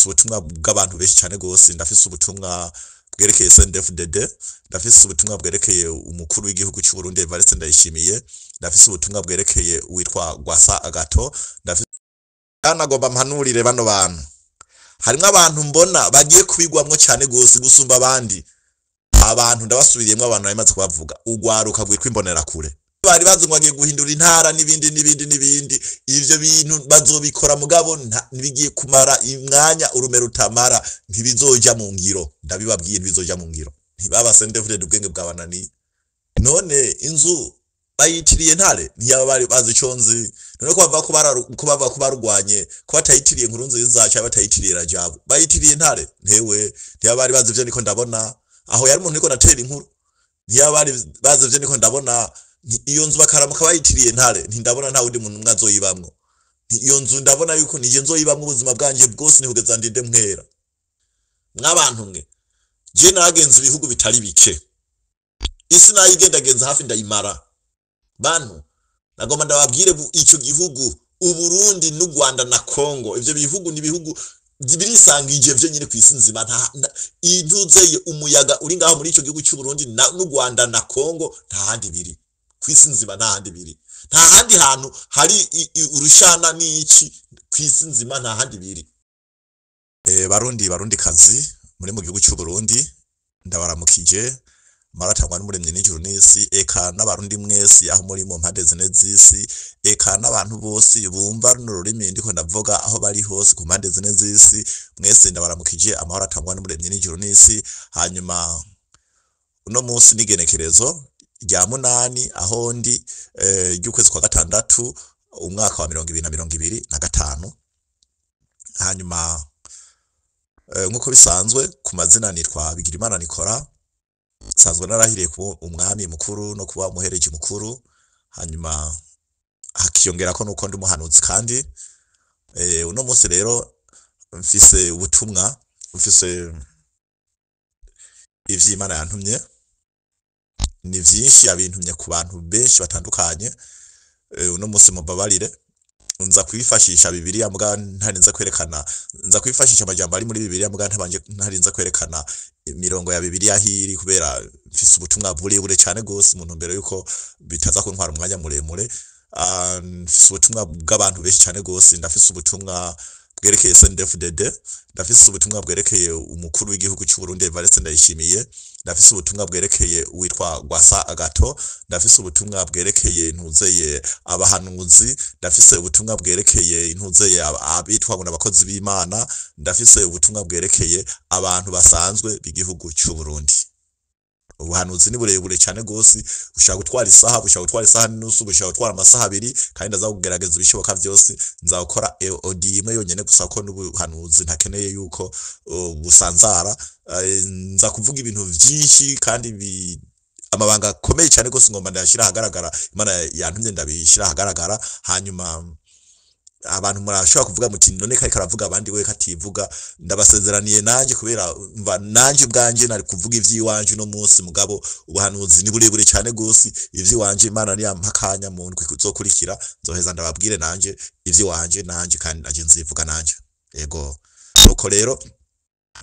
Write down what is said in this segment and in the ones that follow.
Mfise ubutumwa bw'abantu benshi cyane gose. Ndafise ubutumwa bwerekeye CNDD-FDD, ndafise ubutumwa bwerekeye umukuru w'igihugu cy'u Burundi Evariste Ndayishimiye, ndafise ubutumwa bwerekeye uwitwa Gwasa Agato. Ndafise nagomba mpanurire bano bantu. Harimwo abantu mbona bagiye kubigwamwo cyane gose gusumba abandi. Abantu ndabasubiriyemwo, abantu bamaze kubavuga, ugwaruka rwitwa imbonerakure. Bari bazi ngo bagiye guhindura intara n'ibindi n'ibindi n'ibindi. Ivyo bintu bazobikora, mugabo ntibigiye kumara imwanya urume rutamara, ntibizoja mu ngiro. Ndabibabwiye, ntibizoja mu ngiro. Ntibaba CNDD-FDD ubwenge bwabananiye. None inzu bayitiriye Ntare, ntiyaba bari bazi ico nzi? None ko bavuga ko ko bavuga ko barugwanye, ko batayitiriye Nkurunziza cyangwa batayitiriye Rajabu, bayitiriye Ntare? Ntewe, ntiyaba bari bazi ivyo niko ndabona? Aho yari umuntu niko natera inkuru. Ntiyaba bari bazi ivyo niko ndabona? Iyo nzu bakaramuka bayitiriye Ntare, ntindabona nta wundi muntu umwe azoyibamwo. Iyo nzu ndabona yuko nije nzoyibamwo ubuzima bwanje bwose, ni ndinde mpwera. Mwabantu mwe, je nagenze ibihugu bitari bike, isi nayigendagenza hafi ndayimara. Bantu, nagomba ndababwire, ico gihugu Uburundi n'u Rwanda na Congo, ivyo bihugu ni ibihugu birisangije vyo nyine kw'isi nzima. Nta intuzeye umuyaga uri ngaho muri ico gihugu cy'u Burundi n'u Rwanda na Congo, nta handi biri kw'isi nzima, nta handi biri, nta handi hantu hari urushana n'iki kw'isi nzima, nta handi biri. Barundi, Barundi kazi muri mu gihugu cy'u Burundi, ndabaramukije maratangwa n'umuremyi n'ijuru n'isi, eka n'abarundi mwese aho muri mu mpande zine z'isi, eka n'abantu bose bumva runo rurimi ndiko ndavuga aho bari hose ku mpande zine z'isi, mwese ndabaramukije amahoro atangwa n'umuremyi n'ijuru n'isi. Hanyuma uno munsi n'igenekerezo rya 8 aho ndi ry'ukwezi kwa gatandatu, umwaka wa 2025. Hanyuma nk'uko bisanzwe, ku mazina nitwa Bigirimana Nikora, nsanzwe narahiriye kuba umwami mukuru no kuba umuhereji mukuru, hanyuma hakiyongera ko nuko ndi umuhanuzi. Kandi uno munsi rero mfise ubutumwa, mfise ivy'Imana yantumye. Ni vyinshi yabintumye ku bantu benshi batandukanye. Uno munsi mubabarire, nza kwifashisha Bibiliya, mbwa ntarinze kwerekana, nza kwifashisha amajambo ari muri Bibiliya, mbwa ntabanje ntarinze kwerekana imirongo ya Bibiliya hiri, kubera mfise ubutumwa burebure cyane gose, mu ntumbero yuko bitaza kuntwara umwanya muremure. Mfise ubutumwa bw'abantu benshi cyane gose. Ndafise ubutumwa bwerekeye CNDD-FDD, ndafise ubutumwa bwerekeye umukuru w'igihugu cy'u Burundi Evariste Ndayishimiye, ndafise ubutumwa bwerekeye uwitwa Gwasa Agato, ndafise ubutumwa bwerekeye intuzeye abahanuzi, ndafise ubutumwa bwerekeye intuzeye abitwa ngo n'abakozi b'Imana, ndafise ubutumwa bwerekeye abantu basanzwe b'igihugu cy'u Burundi. Ubuhanuzi ni burebure cyane gose, bushobora gutwara isaha, bushobora gutwara isaha n'inusu, bushobora gutwara amasaha 2, kandi ndaza kugerageza ibishoboka byose. Nzakora audio imwe yonyene gusa, ko n'ubuhanuzi ntakeneye yuko busanzara. Nza kuvuga ibintu vyinshi kandi amabanga akomeye cyane gose ngomba ndayashira ahagaragara. Imana yantumye ndabishira ahagaragara. Hanyuma abantu murashobora kuvuga muti: "None kariko aravuga abandi, we kativuga?" Ndabasezeraniye nanje, kubera mva nanje ubwanje nari kuvuga ivy'iwanje uno munsi, mugabo ubuhanuzi ni burebure cyane gose. Ivy'iwanje, Imana niyampa akanya, mu ndwi kuzokurikira nzoheza ndababwire nanje ivy'iwanje, nanje kandi naje nzivuga nanje. Yego, nuko rero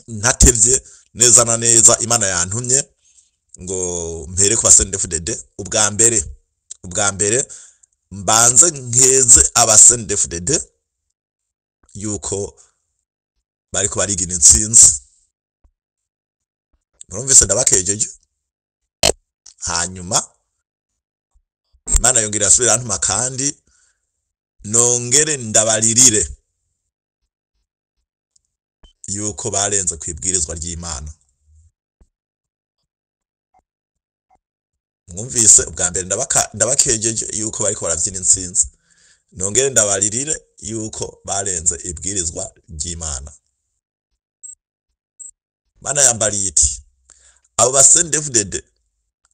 ntatevye, neza na neza Imana yantumye ngo mpere ku ba CNDD-FDD. Ubwa mbere mbanze nkeze aba CNDD-FDD yuko bariko barigina intsinzi. Murumvise, ndabakejeje. Hanyuma Imana yongera irasubira irantuma kandi nongere ndabaririre yuko barenze kwibwirizwa ry'Imana. Mwumvise, ubwa mbere ndabakejeje yuko bariko baravyina intsinzi, nongere ndabaririre yuko barenze ibwirizwa ry'Imana. Mana yambariye iti abo ba CNDD-FDD,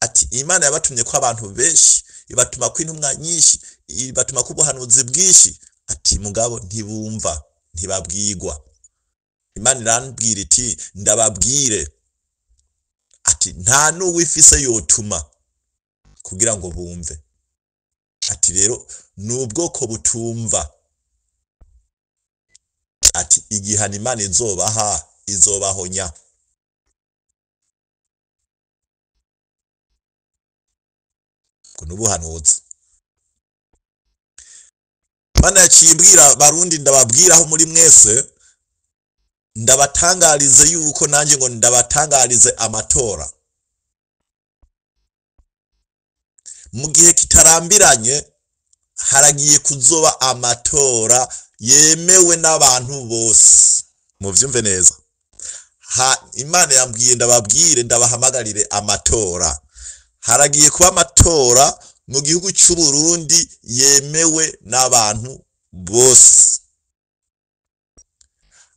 ati Imana yabatumye ko abantu benshi, ibatuma ko intumwa nyinshi, ibatuma ko ubuhanuzi bwinshi, ati mugabo ntibumva, ntibabwigwa. Imana irambwira iti ndababwire, ati nta n'uwifise yotuma kugira ngo bumve. Ati rero ni ubwoko butumva. Ati igihano Imana izobaha izobahonya. Ubwo n'ubuhanuzi. Imana yaciye imbwira Barundi, ndababwira aho muri mwese, ndabatangarize yuko nanjye ngo ndabatangarize amatora. Mu gihe kitarambiranye haragiye kuzoba amatora yemewe n'abantu bose. Muvyumve neza. Imana yambwiye ndababwire, ndabahamagarire amatora. Haragiye kuba amatora mu gihugu cy'u Burundi yemewe n'abantu bose.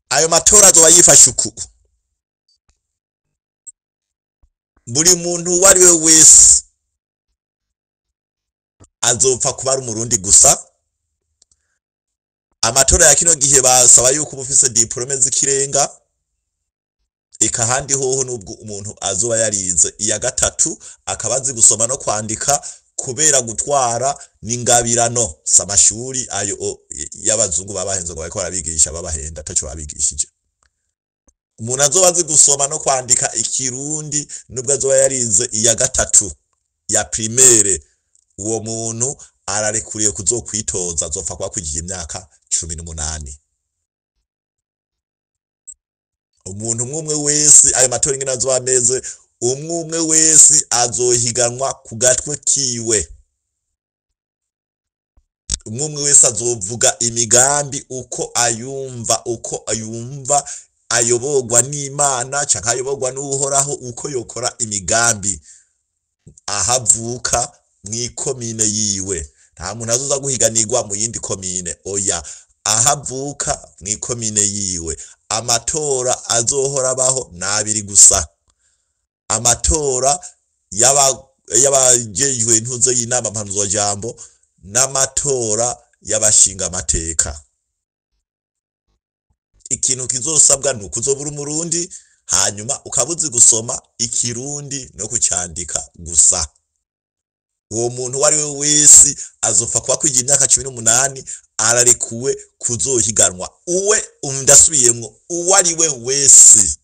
Ayo matora azoba yifashe uku. Buri muntu uwo ari we wese azopfa kuba ari umurundi gusa. Amatora ya kino gihe basaba yuko uba ufise diplome z'ikirenga, eka ahandi hoho nubwo umuntu azoba yarize iya gatatu akaba azi gusoma no kwandika, kubera gutwara n'ingabirano, si amashuri ayo y'abazungu babahenze ngo bariko barabigisha, babahenda ataco babigishije. Umuntu azoba azi gusoma no kwandika ikirundi nubwo azoba yarize iya gatatu ya primaire, uwo muntu ararekuriye kuzokwitoza, azopfa kuba akwijije imyaka 18. Umuntu umwe wese, ayo matora ingene azoba ameze, umwe wese azohiganwa ku gatwe kiwe. Umwe wese azovuga imigambi uko ayumva, uko ayumva ayoborwa n'Imana canke ayoborwa n'Uhoraho, uko yokora imigambi ahavuka mw'ikomine yiwe. Nta muntu azoza guhiganirwa mu yindi komine, oya, ahavuka mw'ikomine yiwe. Amatora azohora abaho n'abiri gusa. Amatora y'abajejwe intuzo y'inama mpanuzwajambo n'amatora y'abashinga amateka. Ikintu kizosabwa ni ukuzobura umurundi, hanyuma ukabuzi gusoma ikirundi no kucandika gusa. Uwo muntu uwo ari we wese azopfa kuba kwigira imyaka 18, ararekuwe kuzohiganwa. Uwe ndasubiyemwo, uwo ari we wese.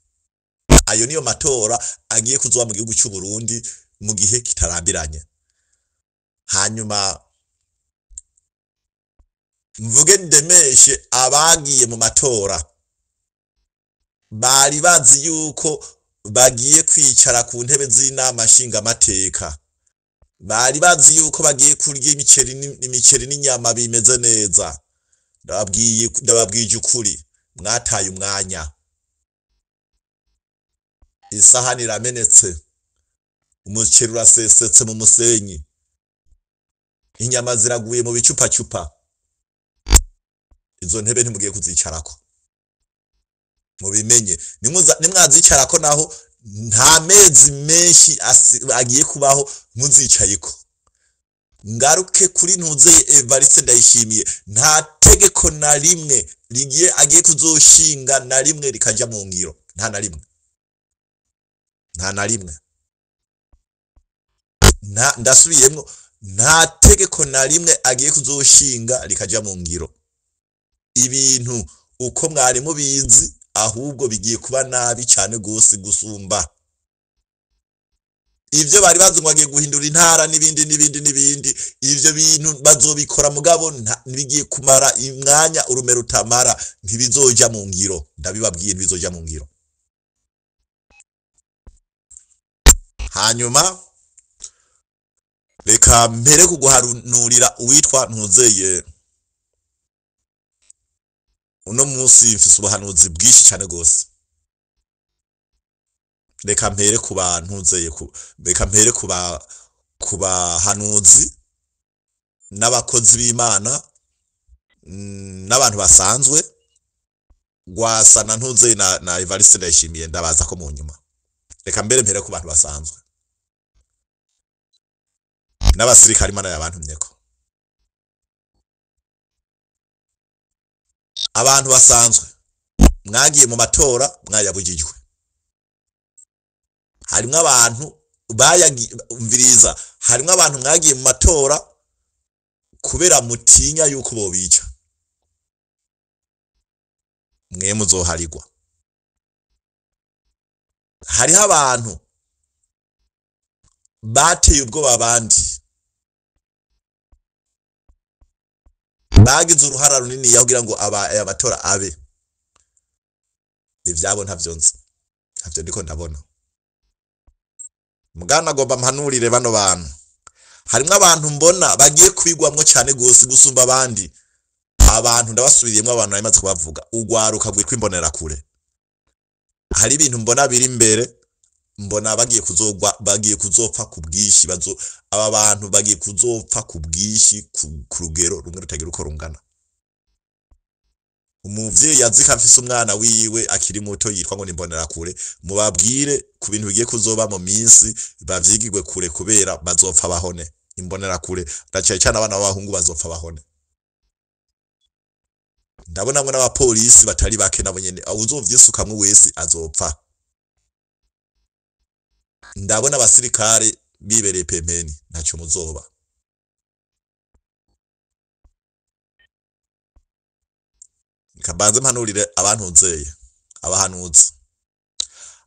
Ayo niyo matora agiye kuzoba mu gihugu cy'u Burundi mu gihe kitarambiranye. Hanyuma mvuge ndemeshe abagiye mu matora bari bazi yuko bagiye kwicara ku ntebe z'inama nshingamateka, bari bazi yuko bagiye kurya imiceri n'inyama bimeze neza. Ndababwije ukuri, mwataye umwanya. Isahani iramenetse, umuceri urasesetse mu musenyi, inyama ziraguye mu bicupacupa. Izo ntebe ntimugiye kuzicarako, mubimenye. Nimwazicarako naho nta mezi menshi agiye kubaho muzicayeko. Ngaruke kuri ntuzeye Evariste Ndayishimiye, nta tegeko na rimwe rigiye agiye kuzoshinga na rimwe rikaja mu ngiro, nta na rimwe, nta na rimwe. Ndasubiyemwo, nta tegeko na rimwe agiye kuzoshinga rikaja mu ngiro. Ibintu uko mwari mubizi ahubwo bigiye kuba nabi cyane gose gusumba ivyo bari bazi ngo agiye guhindura intara n'ibindi n'ibindi n'ibindi. Ivyo bintu bazobikora mugabo ntibigiye kumara imwanya urume rutamara, ntibizoja mu ngiro. Ndabibabwiye, ntibizoja mu ngiro. Hanyuma reka mpere kuguhanurira uwitwa Ntuzeye. Uno munsi mfise ubuhanuzi bwinshi cyane gose. Reka mpere ku bantu reka mpere ku bahanuzi n'abakozi b'Imana n'abantu basanzwe. Gwasa na Ntuzeye na Evariste Ndayishimiye ndabaza ko mu nyuma. Reka mbere mpere ku bantu basanzwe n'abasirikare Imana yabantumyeko. Abantu basanzwe mwagiye mu matora mwayabujijwe. Harimwo abantu bayagumviriza, harimwo abantu mwagiye mu matora kubera mutinya yuko bobica. Mwe muzoharigwa. Hariho abantu bateye ubwoba abandi, bagize uruhara runini kugira ngo aya matora abe. Ivyabo ntavyo nzi, ntavyo ndiko ndabona. Mugana agomba mpanurire bano bantu. Harimwo abantu mbona bagiye kwigwamwo cane gose gusumba abandi. Abantu ndabasubiriyemwo, abantu narimaze kubavuga, urwaruka rwitwa imbonerakure. Hari ibintu mbona biri imbere, mbona bagiye kuzogwa, bagiye kuzopfa ku bwinshi, aba bantu bagiye kuzopfa ku bwinshi ku rugero rumwe rutagira uko rungana. Umuvyeyi azi ko afise umwana wiwe akiri muto yitwa ngo ni imbonerakure, mubabwire ku bintu bigiye kuzoba mu minsi, bavyigirwe kure kubera bazopfa bahone. Imbonerakure na cane cane abana b'abahungu bazopfa bahone. Ndabonamwo n'abapolisi batari bake nabo nyene, uzovyisukamwo wese azopfa. Ndabona abasirikare bibereye pempeni, ntaco muzoba. Kabanze mpanurire abantunzeye, abahanuzi.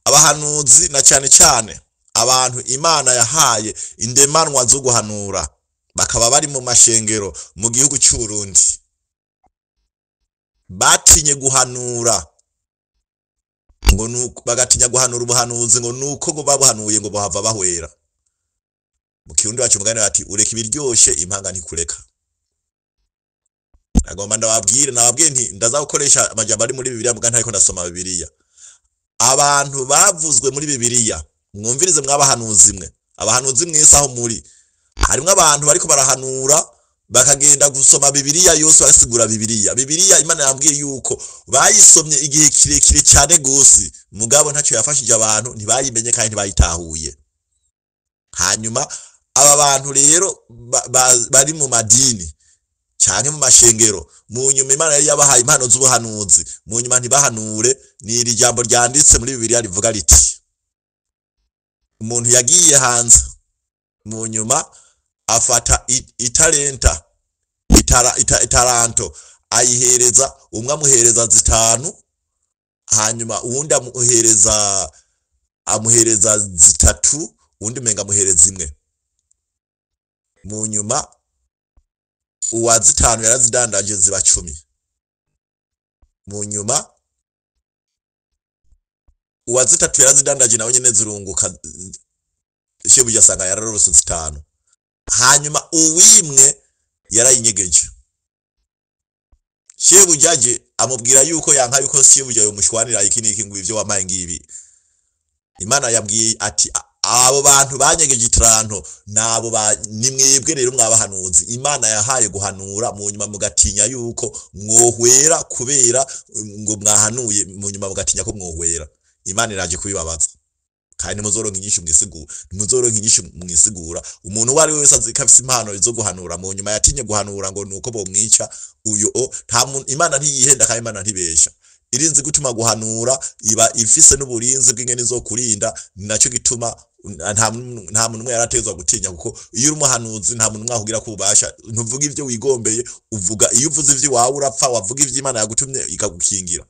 Abahanuzi na cane cane abantu Imana yahaye indemanwa zo guhanura, bakaba bari mu mashengero mu gihugu c'u Burundi. Batinye guhanura ngo nuko, bagatinya guhanura ubuhanuzi ngo nuko ngo babuhanuye ngo bohava bahwera. Mu kirundi bacu umugani bati ureka ibiryoshe impanga ntikureka. Nagomba ndababwire, nababwiye nti ndaza gukoresha amajambo ari muri Bibiliya, muga ntariko ndasoma Bibiliya. Abantu bavuzwe muri Bibiliya, mwumvirize mwabahanuzi mwe, abahanuzi mwese aho muri. Harimwo abantu bariko barahanura bakagenda gusoma Bibiliya yose, basigura Bibiliya. Bibiliya Imana yambwiye yuko bayisomye igihe kirekire cyane gose, mugabo ntacyo yafashije abantu, ntibayimenye kandi ntibayitahuye. Hanyuma aba bantu rero bari mu madini canke mu mashengero, mu nyuma Imana yari yabahaye impano z'ubuhanuzi, mu nyuma ntibahanure. Ni iri jambo ryanditse muri Bibiliya rivuga riti umuntu yagiye hanze, mu nyuma afata italenta, itaranto ayihereza umwe, amuhereza 5, hanyuma uwundi amuhereza 3, uwundi umenga amuhereza 1. Mu nyuma uwa 5 yarazidandaje ziba 10. Mu nyuma uwa 3 yarazidandaje nawe nyene zirunguka, shebuja asanga yararose 5. Hanyuma uwimwe yarayinyegeje. Shebuja aje amubwira yuko yanka yuko shebuja yomushwanira iki n'iki ngo ivyo wampaye ngibi. Imana yabwiye ati abo bantu banyegeje itaranto nabo ni mwebwe rero mwabahanuzi Imana yahaye guhanura, mu nyuma mugatinya yuko mwohwera kubera ngo mwahanuye, mu nyuma mugatinya ko mwohwera. Imana iraje kubibabaza. Kandi muzoronka inyishu mwisigura, muzoronka inyishu mwisigura. Umuntu uwo ari we wese azika afise impano zo guhanura, mu nyuma yatinye guhanura ngo nuko bomwica, uyo nta Imana ntiyihenda kandi Imana ntibesha. Irinzi gutuma guhanura iba ifise n'uburinzi bw'ingene zo kurinda, naco gituma nta muntu umwe yaratezwa gutinya, kuko iyo uri umuhanuzi nta muntu umwe akubwira ko ubasha. Ntuvuga ivyo wigombeye, uvuga iyo uvuze ivyo wawe urapfa, wavuga ivyo Imana yagutumye ikagukingira.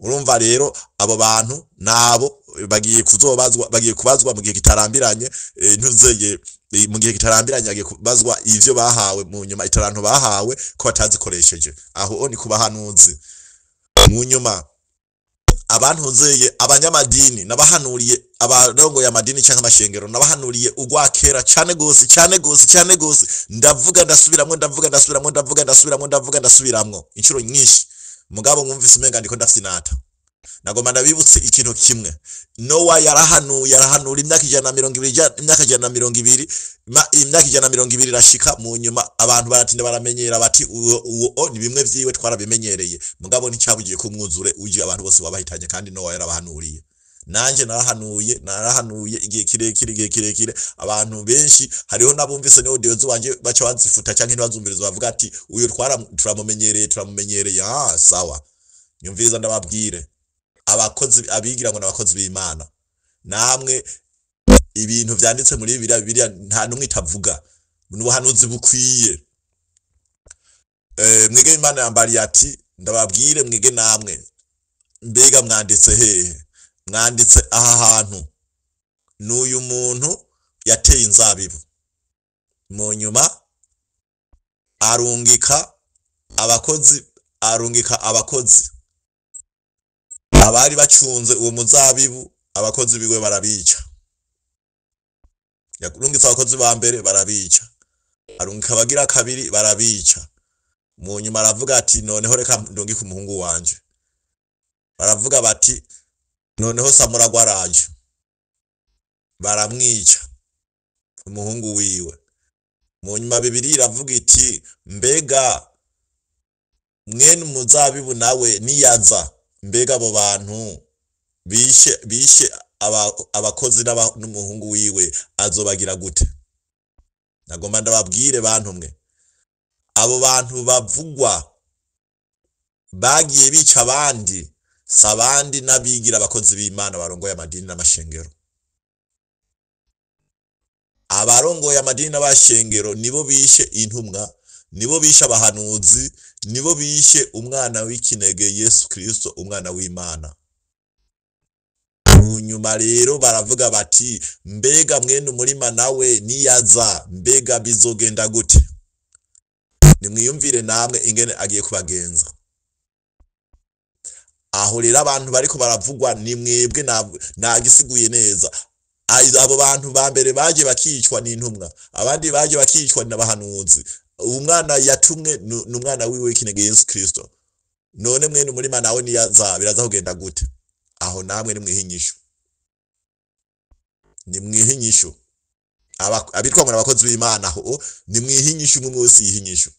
Urumva rero abo bantu nabo bagiye kuzobazwa, bagiye kubazwa mu gihe kitarambiranye, ntuzeye mu gihe kitarambiranye bagiye kubazwa ivyo bahawe mu nyuma, itaranto bahawe ko batazikoresheje. Aho ni kubahanuzi. Mu nyuma abantunzeye abanyamadini nabahanuriye, abarongoye amadini canke amashengero nabahanuriye ugwakera cane gose cane gose cane gose. Ndavuga ndasubiramwo, ndavuga ndasubiramwo, ndavuga ndasubiramwo, ndavuga ndasubiramwo inshuro nyinshi, mugabo mwumvise umenga ndiko ndafyinata. Nagomba ndabibutse ikintu kimwe. Nowa yarahanuye, yarahanura imyaka 120, imyaka 120, imyaka 120 irashika. Mu nyuma abantu baratinda baramenyera bati uwo ni bimwe vyiwe twarabimenyereye, mugabo nticabugiye ko umwuzure uje abantu bose wabahitanye, kandi Nowa yarabahanuriye. Nanje narahanuye, narahanuye igihe kirekire, igihe kirekire. Abantu benshi hariho nabumvise ne audio wanje baca bazifuta canke ntibazumviriza, bavuga ati uyu turamumenyereye, turamumenyereye. Ah, sawa, nyumviriza ndababwire, abakozi abigira ngo nabakozi b'Imana, namwe ibintu vyanditse muri Bibiliya, Bibiliya nta numwe itavuga, n'ubuhanuzi bukwiye. Mwige Imana yambariye ati ndababwire mwige namwe. Mbega mwanditse hehe? Mwanditse aha hantu, n'uyu muntu yateye inzabibu, mu nyuma arungika abakozi, arungika abakozi abari bacunze uwo muzabibu, abakozi biwe barabica. Yarungitse abakozi ba mbere barabica, arungika abagira kabiri barabica. Mu nyuma aravuga ati noneho reka ndungike umuhungu wanje. Baravuga bati noneho Samuragwa araje, baramwica umuhungu wiwe. Mu nyuma Bibiliya iravuga iti mbega mwene umuzabibu nawe niyaza, mbega abo bantu bishe abakozi n'umuhungu wiwe azobagira gute? Nagomba ndababwire bantu mwe, abo bantu bavugwa bagiye bica abandi, si abandi n'abigira abakozi b'Imana barongoye amadini n'amashengero. Abarongoye amadini n'amashengero nibo bishe intumwa, nibo bishe abahanuzi, nibo bishe umwana w'ikinege Yesu Kristo, umwana w'Imana. Mu nyuma rero baravuga bati mbega mwene umurima nawe niyaza, mbega bizogenda gute? Nimwiyumvire namwe ingene agiye kubagenza. Aho rero abantu bariko baravugwa ni mwebwe, nagisiguye neza. Abo bantu ba mbere baje bakicwa n'intumwa, abandi baje bakicwa n'abahanuzi. Umwana yatumwe n'umwana wiwe w'ikinege Yesu Kristo. None mwene umurima nawe niyaza, biraza kugenda gute? Aho namwe nimwihe inyishu, nimwihe inyishu. Abitwa ngo abakozi b'Imana, aho nimwihe inyishu, umwe wese yihe inyishu.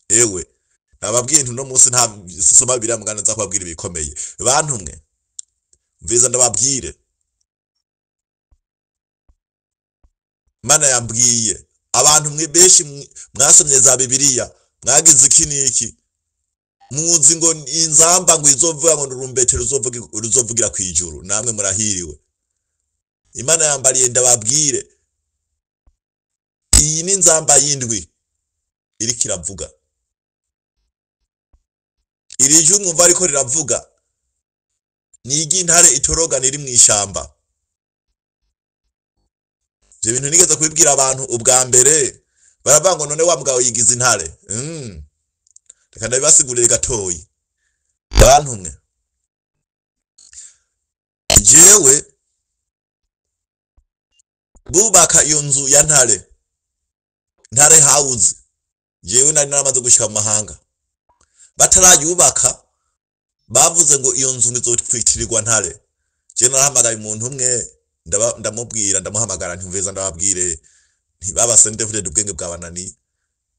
Ewe nababwiye nti uno munsi nta soma Bibiliya mugana nza kubabwira ibikomeye. Bantu mwe mviza ndababwire, Imana yambwiye abantu mwe benshi mwasomye za Bibiliya, mwagize iki n'iki, muzi ngo inzamba ngo izovuga ngo urumbete ruzovugira kwijuru, namwe murahiriwe. Imana yambariye ndababwire, iyi ni inzamba y'indwi iriko iravuga. Iri jwi mwumva ariko riravuga ni iry'intare itoroga riri mw'ishamba. Ivyo bintu nigeze kubibwira abantu ubwa mbere, baravuga ngo none wa mugabo yigize intare. Reka ndabibasigurire gatoyi. Bantu mwe, jewe bubaka iyo nzu ya Ntare, Ntare House, jewe nari naramaze gushika mu mahanga. Batarayubaka bavuze ngo iyo nzu ntizokwitirirwa Ntare. Jewe narahamagaye umuntu umwe, ndamubwira, ndamuhamagara ntimveza ndababwire ntibabase ndevure ubwenge bwabananiye.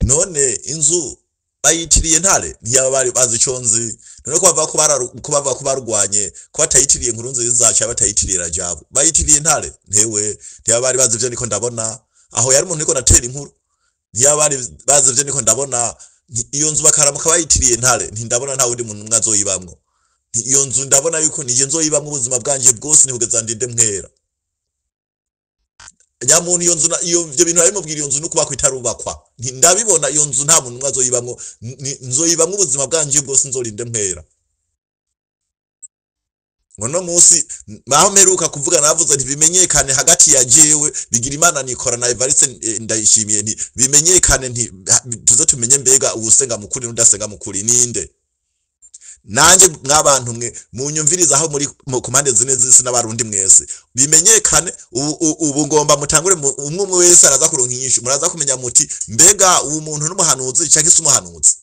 None inzu bayitiriye Ntare, ntiyaba bari bazi ico nzi. None ko bavuga ko barwanye, ko batayitiriye inkuru nziza cyangwa batayitiriye Rajabu, bayitiriye Ntare. Ntewe ntiyaba bari bazi ivyo niko ndabona. Aho yari umuntu niko natera inkuru, ntiyaba bari bazi ivyo niko ndabona. Iyo nzu bakaramuka bayitiriye Ntare, ntindabona nta wundi muntu umwe azoyibamwo. Iyo nzu ndabona yuko nije nzoyibamwo ubuzima bwanje bwose, ntikugeza ndinde mpwera. Nyamuntu iyo nzu iyo ivyo bintu abimubwira, iyo nzu nuko bakwitarubakwa. Ndabibona iyo nzu nta muntu umwe azoyibamwo, nzoyibamwo ubuzima bwanje bwose, nzorinde mpwera. Ngono munsi aho mperuka kuvuga navuze nti bimenyekane hagati ya jewe bigira Imana nikora na Evariste Ndayishimiye, nti bimenyekane, nti tuze tumenye mbega uwusenga mukuri n'udasenga mukuri ninde. Nanje mwabantu mwe munyumviriza aho muri ku mpande zine z'isi n'abarundi mwese, bimenyekane. Ubu ngomba mutangure umwe umwe wese araza kuronka inyishu, muraza kumenya muti mbega uwo muntu n'umuhanuzi canke si umuhanuzi.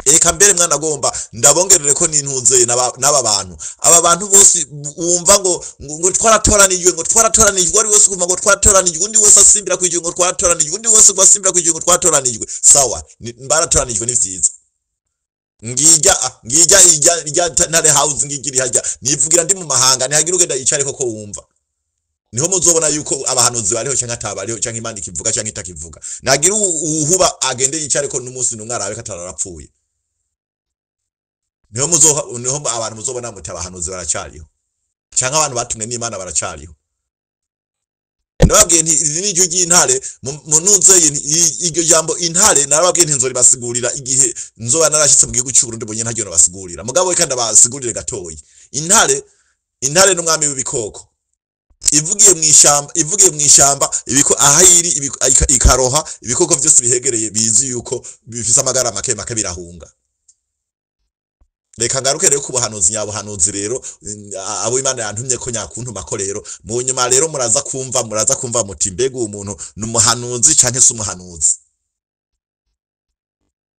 Eka mbere mwana agomba ndabongerere ko nintuze n'aba bantu, aba bantu bose wumva ngo ngo twaratoranijwe, ngo twaratoranijwe, ari wese kumva ngo twaratoranijwe, undi wese asimbira kwijuru ngo twaratoranijwe, undi wese ngo asimbira kwijuru ngo twaratoranijwe. Sawa, baratoranijwe ni vyiza. Ngijya ngijya ijya Ntare House ngigira hajya nivugira ndi mu mahanga, ntihagira ugenda yicare koko wumva. Niho muzobona yuko abahanuzi bariho canke atabariho, canke Imana ikivuga canke itakivuga. Nagira uhuba agende yicare ko n'umunsi n'umwe arabe ko atararapfuye. Niho niho abantu muzobona muti abahanuzi baracariho, canke abantu batumwe n'Imana baracariho. Ndababwiye nti iri ni ijwi ry'intare munuzeye iryo jambo intare. Narababwiye nti nzoribasigurira igihe nzoba narashitse mu gihugu cy'u Burundi, bonye ntaryo nabasigurira. Mugabo reka ndabasigurire gatoyi. Intare, intare n'umwami w'ibikoko. Ivugiye mu ishamba, ivugiye mu ishamba, ibiko aha iri ikaroha ibikoko vyose bihegereye bizi yuko bifise amagara make make, birahunga. Reka ngaruke rero ku buhanuzi nyabuhanuzi rero, abo Imana yantumye ko nyakuntuma ko rero mu nyuma rero muraza kumva muti: "Mbega uwo muntu ni umuhanuzi canke si umuhanuzi?"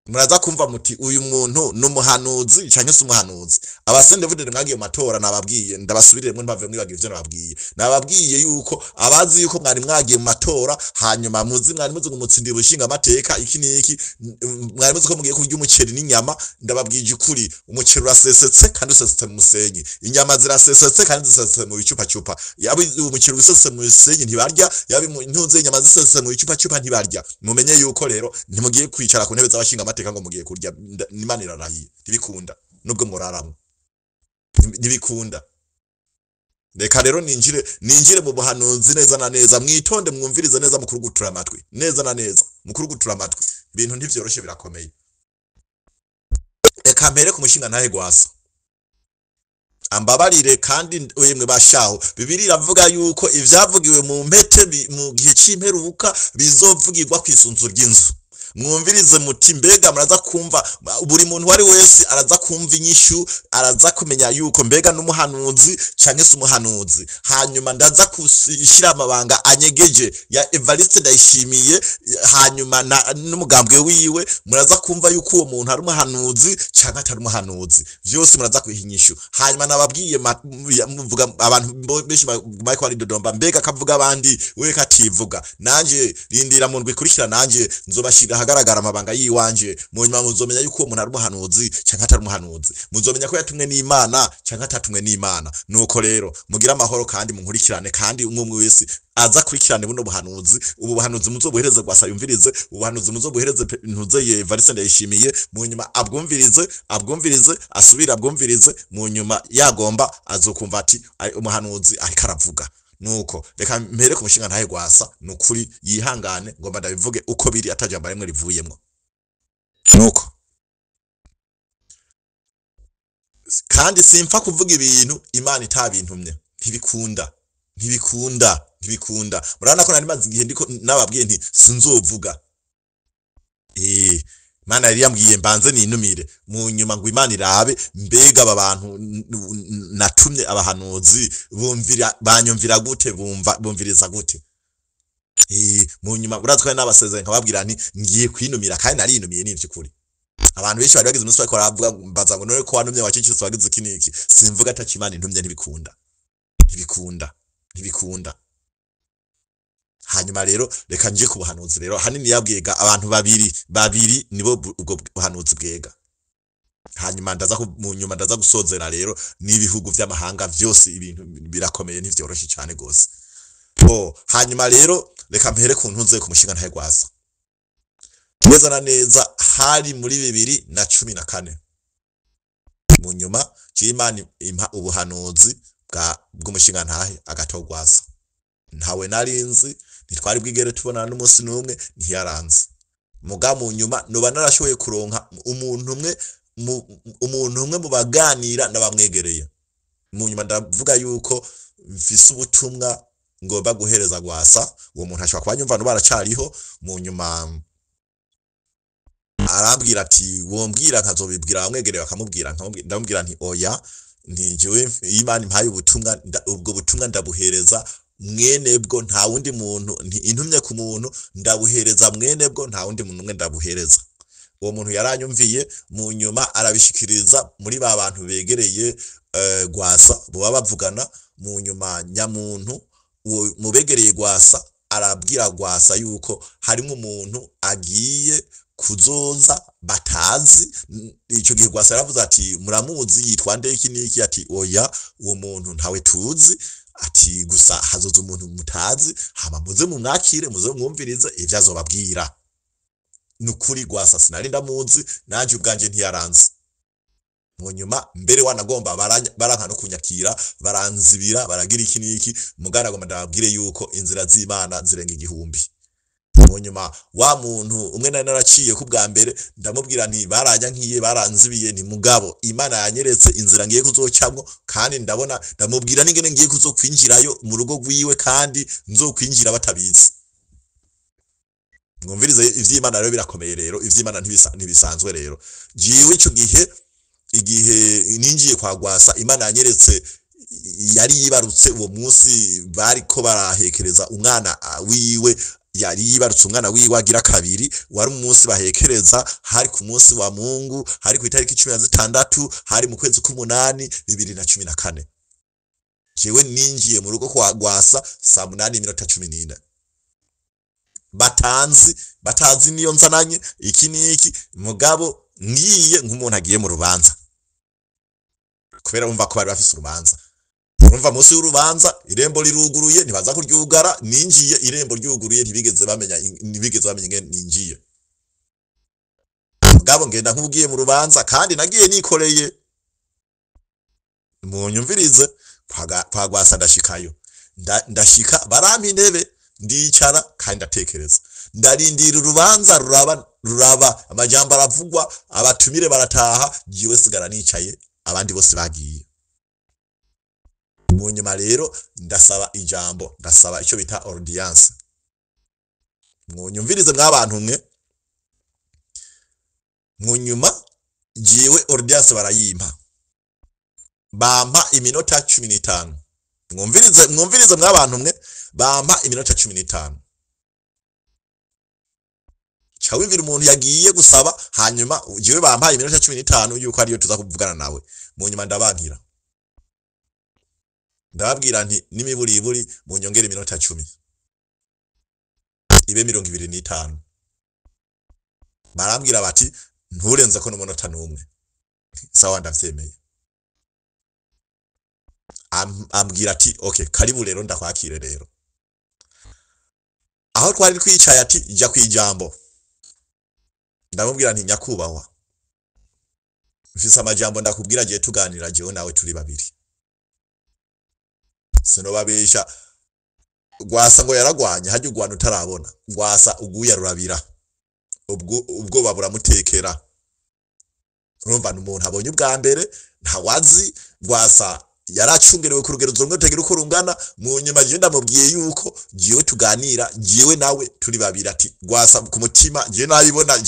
Muraza kumva muti: "Uyu muntu ni umuhanuzi canke si umuhanuzi?" Aba CNDD-FDD mwagiye mu matora, nababwiye, ndabasubiriremwo, ntibave mwibagira ivyo nababwiye. Nababwiye yuko abazi yuko mwari mwagiye mu matora, hanyuma muzi mwari muzi ngo mutsindira ubushinga amateka iki n'iki, mwari muzi ko mugiye kurya umuceri n'inyama. Ndababwije ukuri, umuceri urasesetse kandi usesetse mu musenyi, inyama zirasesetse kandi zisesetse mu bicupacupa. Yaba umuceri usesetse mu musenyi ntibarya, yaba intuze inyama zisesetse mu bicupacupa ntibarya. Mumenye yuko rero ntimugiye kwicara ku ntebe z'abashinga amateka ngo mugiye kurya. Imana irarahiye, ntibikunda nubwo muraramwe, ntibikunda. Reka rero ninjire mu buhanuzi neza na neza. Mwitonde, mwumvirize neza, mukurugutura amatwi neza na neza, mukurugutura amatwi. Ibintu ntivyoroshe, birakomeye. Reka mpere ku mushinga ntahe Gwasa, ambabarire. Kandi yemwe bashaho, Bibiliya iravuga yuko ivyavugiwe mu mpete mu gihe c'imperuka bizovugirwa kw'isunzu ry'inzu. Mwumvirize muti mbega muraza kumva, buri muntu uwo ari wese araza kumva inyishu, araza kumenya yuko mbega n'umuhanuzi canke se umuhanuzi. Hanyuma ndaza gushyira amabanga anyegeje ya Evariste Ndayishimiye, hanyuma n'umugambwe wiwe. Muraza kumva yuko uwo muntu ari umuhanuzi canke atari umuhanuzi, vyose muraza kwiha inyishu. Hanyuma nababwiye muvuga abantu benshi bariko baridodomba, mbega akavuga abandi we kativuga. Nanje rindira mu ndwi ikurikira, nanje nzobashira ahagaragara amabanga yiwanje. Mu nyuma muzomenya yuko uwo muntu ari umuhanuzi canke atari umuhanuzi, muzomenya ko yatumwe n'Imana canke atatumwe n'Imana. Nuko rero mugire amahoro kandi munkurikirane, kandi umwe umwe wese aza kurikirane buno buhanuzi. Ubu buhanuzi muzobuhereze Gwasa yumvirize, ubuhanuzi muzobuhereze ntuze Evariste Ndayishimiye. Mu nyuma abwumvirize, abwumvirize, asubire abwumvirize. Mu nyuma yagomba azokumva ati: "Umuhanuzi ariko aravuga." Nuko reka mpere ku mushinga ntahe Gwasa. Nukuri yihangane, ngomba ndabivuge uko biri, atajambo rimwe rivuyemwo. Nuko kandi simpfa kuvuga ibintu Imana itabintumye, ntibikunda, ntibikunda, ntibikunda. Murabona ko nari maze igihe ndiko nababwiye nti sinzovuga. Imana yari yambwiye mbanze ninumire, mu nyuma ngo Imana irabe mbega aba bantu natumye abahanuzi bumvira, banyumvira gute, bumva bumviriza gute. Mu nyuma urazi ko nabasezeranye nkababwira nti ngiye kwinumira, kandi narinumiye. Ni ivy'ukuri, abantu benshi bari bagize umunsi bariko baravuga, mbaza ngo: "None ko wanumye, wacecetse, wagize iki n'iki?" Simvuga ataco Imana intumye, ntibikunda, ntibikunda, ntibikunda. Hanyuma rero reka nje ku buhanuzi rero. Hanini yabwega abantu babiri babiri, nibo ubwo buhanuzi bwega. Hanyuma ndaza mu nyuma ndaza gusozera rero n'ibihugu vy'amahanga vyose. Ibintu birakomeye, ntivyoroshe cane gose. Bo hanyuma rero reka mpere ku ntuze ku mushinga ntahe Gwasa. Neza na neza hari muri 2014. Mu nyuma Imana impa ubuhanuzi bwa bw'umushinga ntahe Agathon Gwasa. Ntawe narinzi, ntitwari bwigere tubonana n'umunsi n'umwe, ntiyaranze. Muga mu nyuma noba narashoboye kuronka umuntu umwe umuntu umwe mu baganira n'abamwegereye. Mu nyuma ndavuga yuko mfise ubutumwa ngomba guhereza Gwasa. Uwo muntu ashobora kuba anyumva, nuba aracariho. Mu nyuma arambwira ati: "Wombwira nkazobibwira abamwegereye bakamubwira." Ndamubwira nti: "Oya, nti jewe iyo Imana impaye ubutumwa, ubwo butumwa ndabuhereza mwene bwo, nta wundi muntu. Nti intumye ku muntu ndabuhereza mwene bwo, nta wundi muntu umwe ndabuhereza." Uwo muntu yaranyumviye, mu nyuma arabishikiriza muri ba bantu begereye Gwasa boba bavugana. Mu nyuma nyamuntu uwo mubegereye Gwasa arabwira Gwasa yuko harimo umuntu agiye kuzoza batazi. Ico gihe Gwasa yaravuze ati: "Muramuzi? Yitwa nde? Iki niki?" Ati: "Oya, uwo muntu ntawe tuzi." Ati: "Gusa hazoza umuntu mutazi, hama muze mumwakire, muze mwumvirize ivyo azobabwira." Nukuri Gwasa sinari ndamuzi, nanje ubwanje ntiyaranze. Mu nyuma mbere wanagomba baranka no kunyakira, baranzibira, baragira iki n'iki. Mugabo agomba ndababwire yuko inzira z'Imana zirenga igihumbi. Mu nyuma wa muntu umwe nari naraciye ku bwa mbere, ndamubwira nti baranyankiye, baranzibiye, nti mugabo Imana yanyeretse inzira ngiye kuzocamwo, kandi ndabona, ndamubwira n'ingene ngiye kuzokwinjirayo mu rugo rwiwe, kandi nzokwinjira batabizi. Mwumvirize ivy'Imana rero birakomeye rero, ivy'Imana ntibisanzwe rero. Jiwe ico gihe, igihe ninjiye kwa Gwasa, Imana yanyeretse yari yibarutse uwo munsi bariko barahekereza umwana wiwe, yari yibarutse umwana wiwe agira kabiri, wari umunsi bahekereza, hari ku munsi wa Mungu, hari ku itariki 16, hari mu kwezi k'umunani 2014. Jewe ninjiye mu rugo kwa Gwasa saa 8:14, batazi niyo nzananye iki n'iki, mugabo ngiye nk'umuntu agiye mu rubanza, kubera bumva ko bari bafise urubanza. Urumva munsi y'urubanza irembo riruguruye, ntibaza kuryugara. Ninjiye irembo ryuguruye, ntibigeze bamenya ingene ninjiye. Mugabo ngenda nk'ugiye mu rubanza, kandi nagiye nikoreye. Munyumvirize, kwa Gwasa ndashikayo, ndashika barampa intebe, ndicara kandi ndatekereza, ndarindira urubanza ruraba, ruraba, amajambo aravugwa, abatumire barataha, jiwe sigara nicaye, abandi bose bagiye. Mu nyuma rero ndasaba ijambo, ndasaba icyo bita audience. Mwunyumvirize mwabantu mwe. Mu nyuma jiwe audience barayimpa, bampa iminota 15. Mwumvirize, mwumvirize mwabantu mwe, bampa iminota 15. Ca wumvira umuntu yagiye gusaba, hanyuma jewe bampaye iminota 15 yuko ariyo tuza kuvugana nawe. Mu nyuma ndabankira, ndababwira nti n'imiburiburi munyongere iminota 10, ibe 25. Barambwira bati nturenze ko n'umunota n'umwe. Sawa, ndavyemeye. Ambwira ati okay, karibu rero, ndakwakire rero. Aho twari twicaye ati jya kwijambo. Ndamubwira nti nyakubahwa, mfise amajambo ndakubwira, giye tuganira jewe nawe turi babiri. Sinobabesha, Gwasa ngo yaragwanye hajya ugwana utarabona. Gwasa uguya rurabira, ubwo ubwoba buramutekera. Urumva ni umuntu abonye ubwa mbere, ntawazi. Gwasa yaracungerewe ku rugero rumwe rutagira uko rungana. Mu nyuma jewe ndamubwiye yuko jewe tuganira jewe nawe turi babiri. Ati Gwasa ku mutima jewe nabibona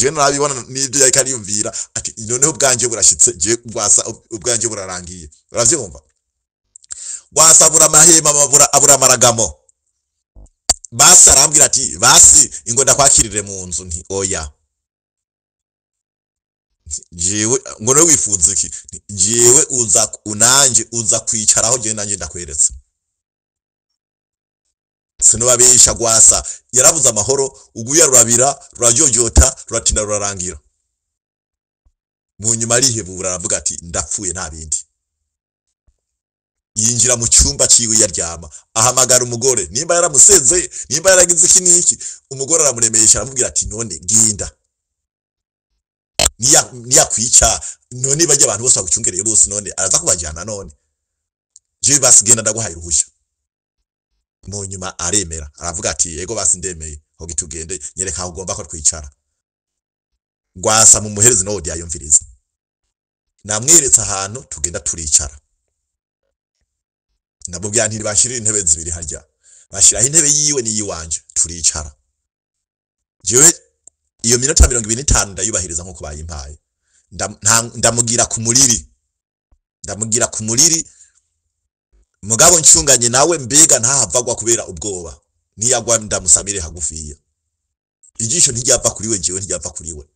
n'ibyo yariko ariyumvira, ati noneho ubwanje burashitse, jewe Gwasa ubwanje burarangiye. Uravyumva, Gwasa abura amahema, abura amaragamo. Basi arambwira ati basi ingo ndakwakirire mu nzu. Nti oya, jewe ngo nawe wifuza iki? Nti, jewe uza unanje uza kwicaraho, jewe nanje ndakweretse. Sinobabesha, Gwasa yarabuze amahoro, uguya rurabira, rurajojota, ruratinda, rurarangira. Mu nyuma arihebura, aravuga ati ndapfuye, nta bindi. Yinjira mu cyumba ciwe yaryama, ahamagara umugore, nimba yaramusezeye, nimba yaragize iki n'iki. Umugore aramuremesha, aramubwira ati none ginda niyakwica, none bajya abantu bose bagucungereye bose, none araza kubajyana, none jewe basi genda, ndaguhaye uruhusha. Mu nyuma aremera, aravuga ati yego basi ndemeye, hogi tugende, nyereka aho ugomba ko twicara. Gwasa mu muherezi no yayumviriza, namweretse ahantu tugenda turicara. Ndamubwira nti bashirire intebe zibiri harya, bashiraho intebe yiwe n'iyiwanje, turicara. Jewe iyo minota 25 ndayubahiriza nkuko bayimpaye. Ndamugira ku muriri, ndamugira ku muriri, mugabo ncunganye nawe, mbega ntahavagwa kubera ubwoba, niyagwa ndamusamire hagufiya. Ijisho ntiryava kuri we, jewe ntiryava kuri we.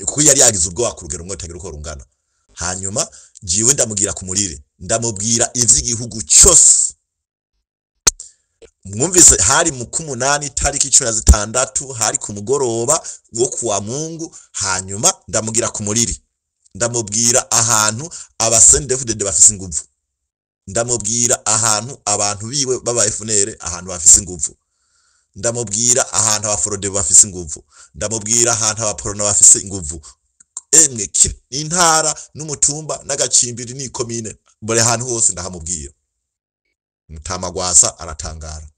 Kuko yari yagize ubwoba ku rugero rumwe rutagira uko rungana. Hanyuma jiwe ndamugira ku muriri, ndamubwira ivy'igihugu cyose. Mwumvise, hari mu k'umunani tariki 16, hari ku mugoroba wo kuwa Mungu. Hanyuma ndamugira ku muriri, ndamubwira ahantu aba CNDD-FDD bafise inguvu, ndamubwira ahantu abantu biwe baba FNL ahantu bafise inguvu, ndamubwira ahantu aba Frodebu bafise inguvu, ndamubwira ahantu abaporona bafise inguvu. Emwe, intara n'umutumba n'agacimbiri n'ikomine, buri hantu hose ndahamubwira. Mutama Rwasa aratangara,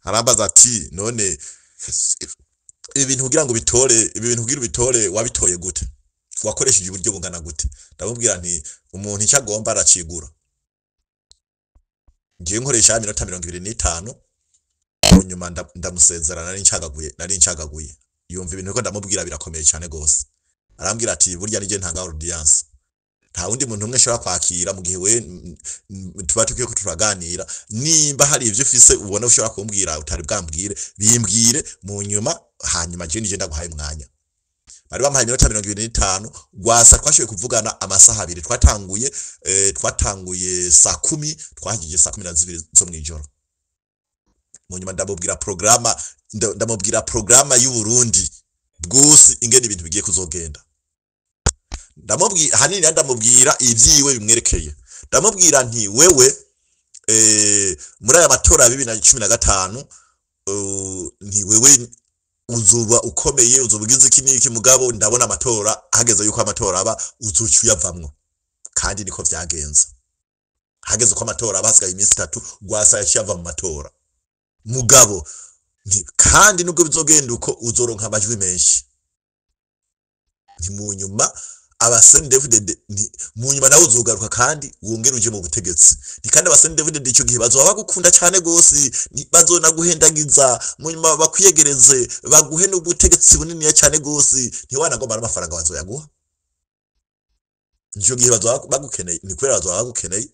arambaza ati: "None ibi bintu kugira ngo bitore, ibi bintu kugira ubitore, wabitoye gute? Wakoresheje uburyo bungana gute?" Ndamubwira nti: "Umuntu icyo agomba aracigura. Ngiye nkoresha iminota 25." Nyuma ndamusezera, nari ncagaguye. Yumva ibintu ko ndamubwira birakomeye cyane gose. Arambwira ati: "Burya nije ntanga audience, nta wundi muntu umwe ashobora kwakira mu gihe we tuba tukwiye ko turaganira. Nimba hari ibyo ufise ubona ushobora kumbwira utari bwambwire, bimbwire mu nyuma, hanyuma je nije ndaguhaye umwanya." Bari bampaye iminota 25. Rwasa twashoboye kuvugana amasaha 2. Twatanguye saa 10, twahejeje saa 12 zo mw'ijoro. Mu nyuma ndamubwira programa, ndamubwira programa y'u Burundi bwose, ingene ibintu bigiye kuzogenda. Ndamubwira hanini, ndamubwira ivyiwe bimwerekeye. Ndamubwira nti: "Wewe, muri aya matora ya 2015, nti wewe uzuba ukomeye, uzuba ugize iki n'iki, mugabo ndabona amatora hageze yuko amatora aba, uzuca uyavamwo." Kandi niko vyagenze. Hageze ko amatora aba, hasigaye iminsi 3, Rwasa yaciye ava mu matora. Mugabo nti: "Kandi nubwo bizogenda uko, uzoronka amajwi menshi." Nti mu nyuma aba CNDD-FDD, nti mu nyuma nawe uzogaruka kandi wongere uje mu butegetsi. Nti kandi aba CNDD-FDD ico gihe bazoba bagukunda cane gose, bazonaguhendagiza, mu nyuma bakwiyegereze, baguhe n'ubutegetsi buniniya cane gose. Ntiwanagomba n'amafaranga bazoyaguha. Ico gihe bazoba bagukeneye, ni kubera bazoba bagukeneye.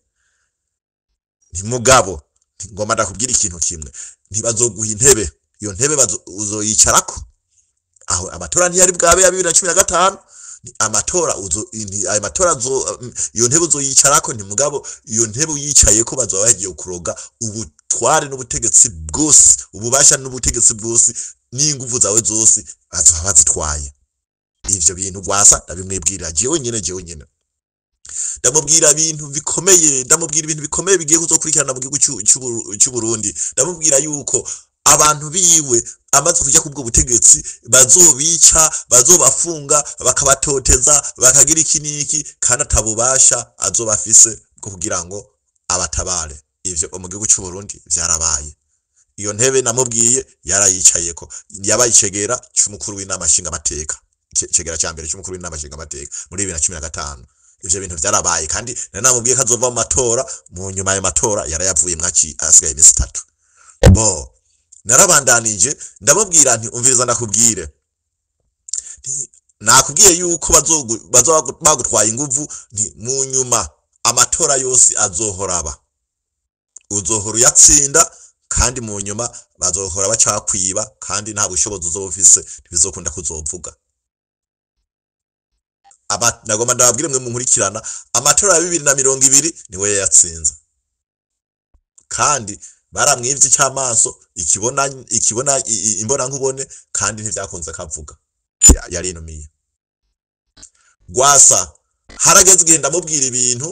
Nti mugabo ngomba ndakubwira ikintu kimwe: ntibazoguha intebe, iyo ntebe uzoyicarako. Aho amatora ntiyari bwabe ya 2015. Ni amatora uzo ayo matora iyo ntebe uzoyicarako. Nti mugabo iyo ntebe uyicayeko, bazoba bagiye kuroga ubutware n'ubutegetsi bwose, ububasha n'ubutegetsi bwose, n'inguvu zawe zose bazoba bazitwaye. Ivyo bintu Rwasa ndabimwibwirira jewe nyene, jewe nyene. Ndamubwira ibintu bikomeye, ndamubwira ibintu bikomeye bigiye kuzokurikirana mu gihugu c'u Burundi. Ndamubwira yuko abantu biwe amaze kuja kubwo butegetsi bazobica, bazobafunga, bakabatoteza, bakagira iki n'iki, kandi atabubasha azoba afise bwo kugira ngo abatabare. Ivyo mu gihugu c'u Burundi vyarabaye. Iyo ntebe namubwiye yarayicayeko, yabaye icegera c'umukuru w'inama nshingamateka, icegera ca mbere c'umukuru w'inama nshingamateka muri 2015. Ivyo bintu vyarabaye. Kandi nari namubwiye ko azova mu matora. Mu nyuma ayo matora yarayavuyemwo hasigaye iminsi 3. Bo narabandanije ndamubwira nti: "Umviriza ndakubwire. Nti, nakubwiye yuko bazoba bagutwaye inguvu. Nti mu nyuma amatora yose azohora aba, uzohora uyatsinda, kandi mu nyuma bazohora bacakwiba, kandi nta bushobozi uzoba ufise, ntibizokunda kuzovuga." Nagomba ndababwire mwe munkurikirana, amatora ya 2020 niwe yayatsinze, kandi baramwivye icy'amaso ikibona, ikibona imbona nkubone, kandi ntivyakunze kavuga, yarinumiye. Rwasa harageze igihe ndamubwira ibintu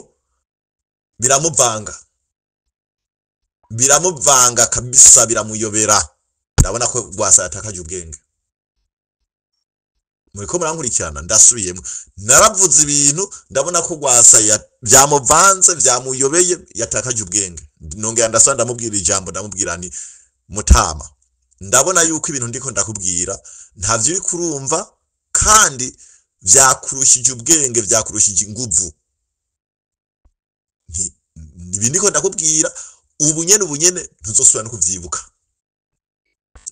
biramuvanga, biramuvanga kabisa, biramuyobera. Ndabona ko Rwasa yatakaje ubwenge. Muriko murankurikirana? Ndasubiyemo: naravuze ibintu, ndabona ko Rwasa vyamuvanze, vyamuyobeye, yatakaje ubwenge. Nongera ndasubira ndamubwira ijambo, ndamubwira nti: "Mutama, ndabona yuko ibintu ndiko ndakubwira ntavyo uriko urumva, kandi vyakurushije ubwenge, vyakurushije inguvu. Nti ibi ndiko ndakubwira ubu nyene, ubu nyene ntuzosubira no kuvyibuka.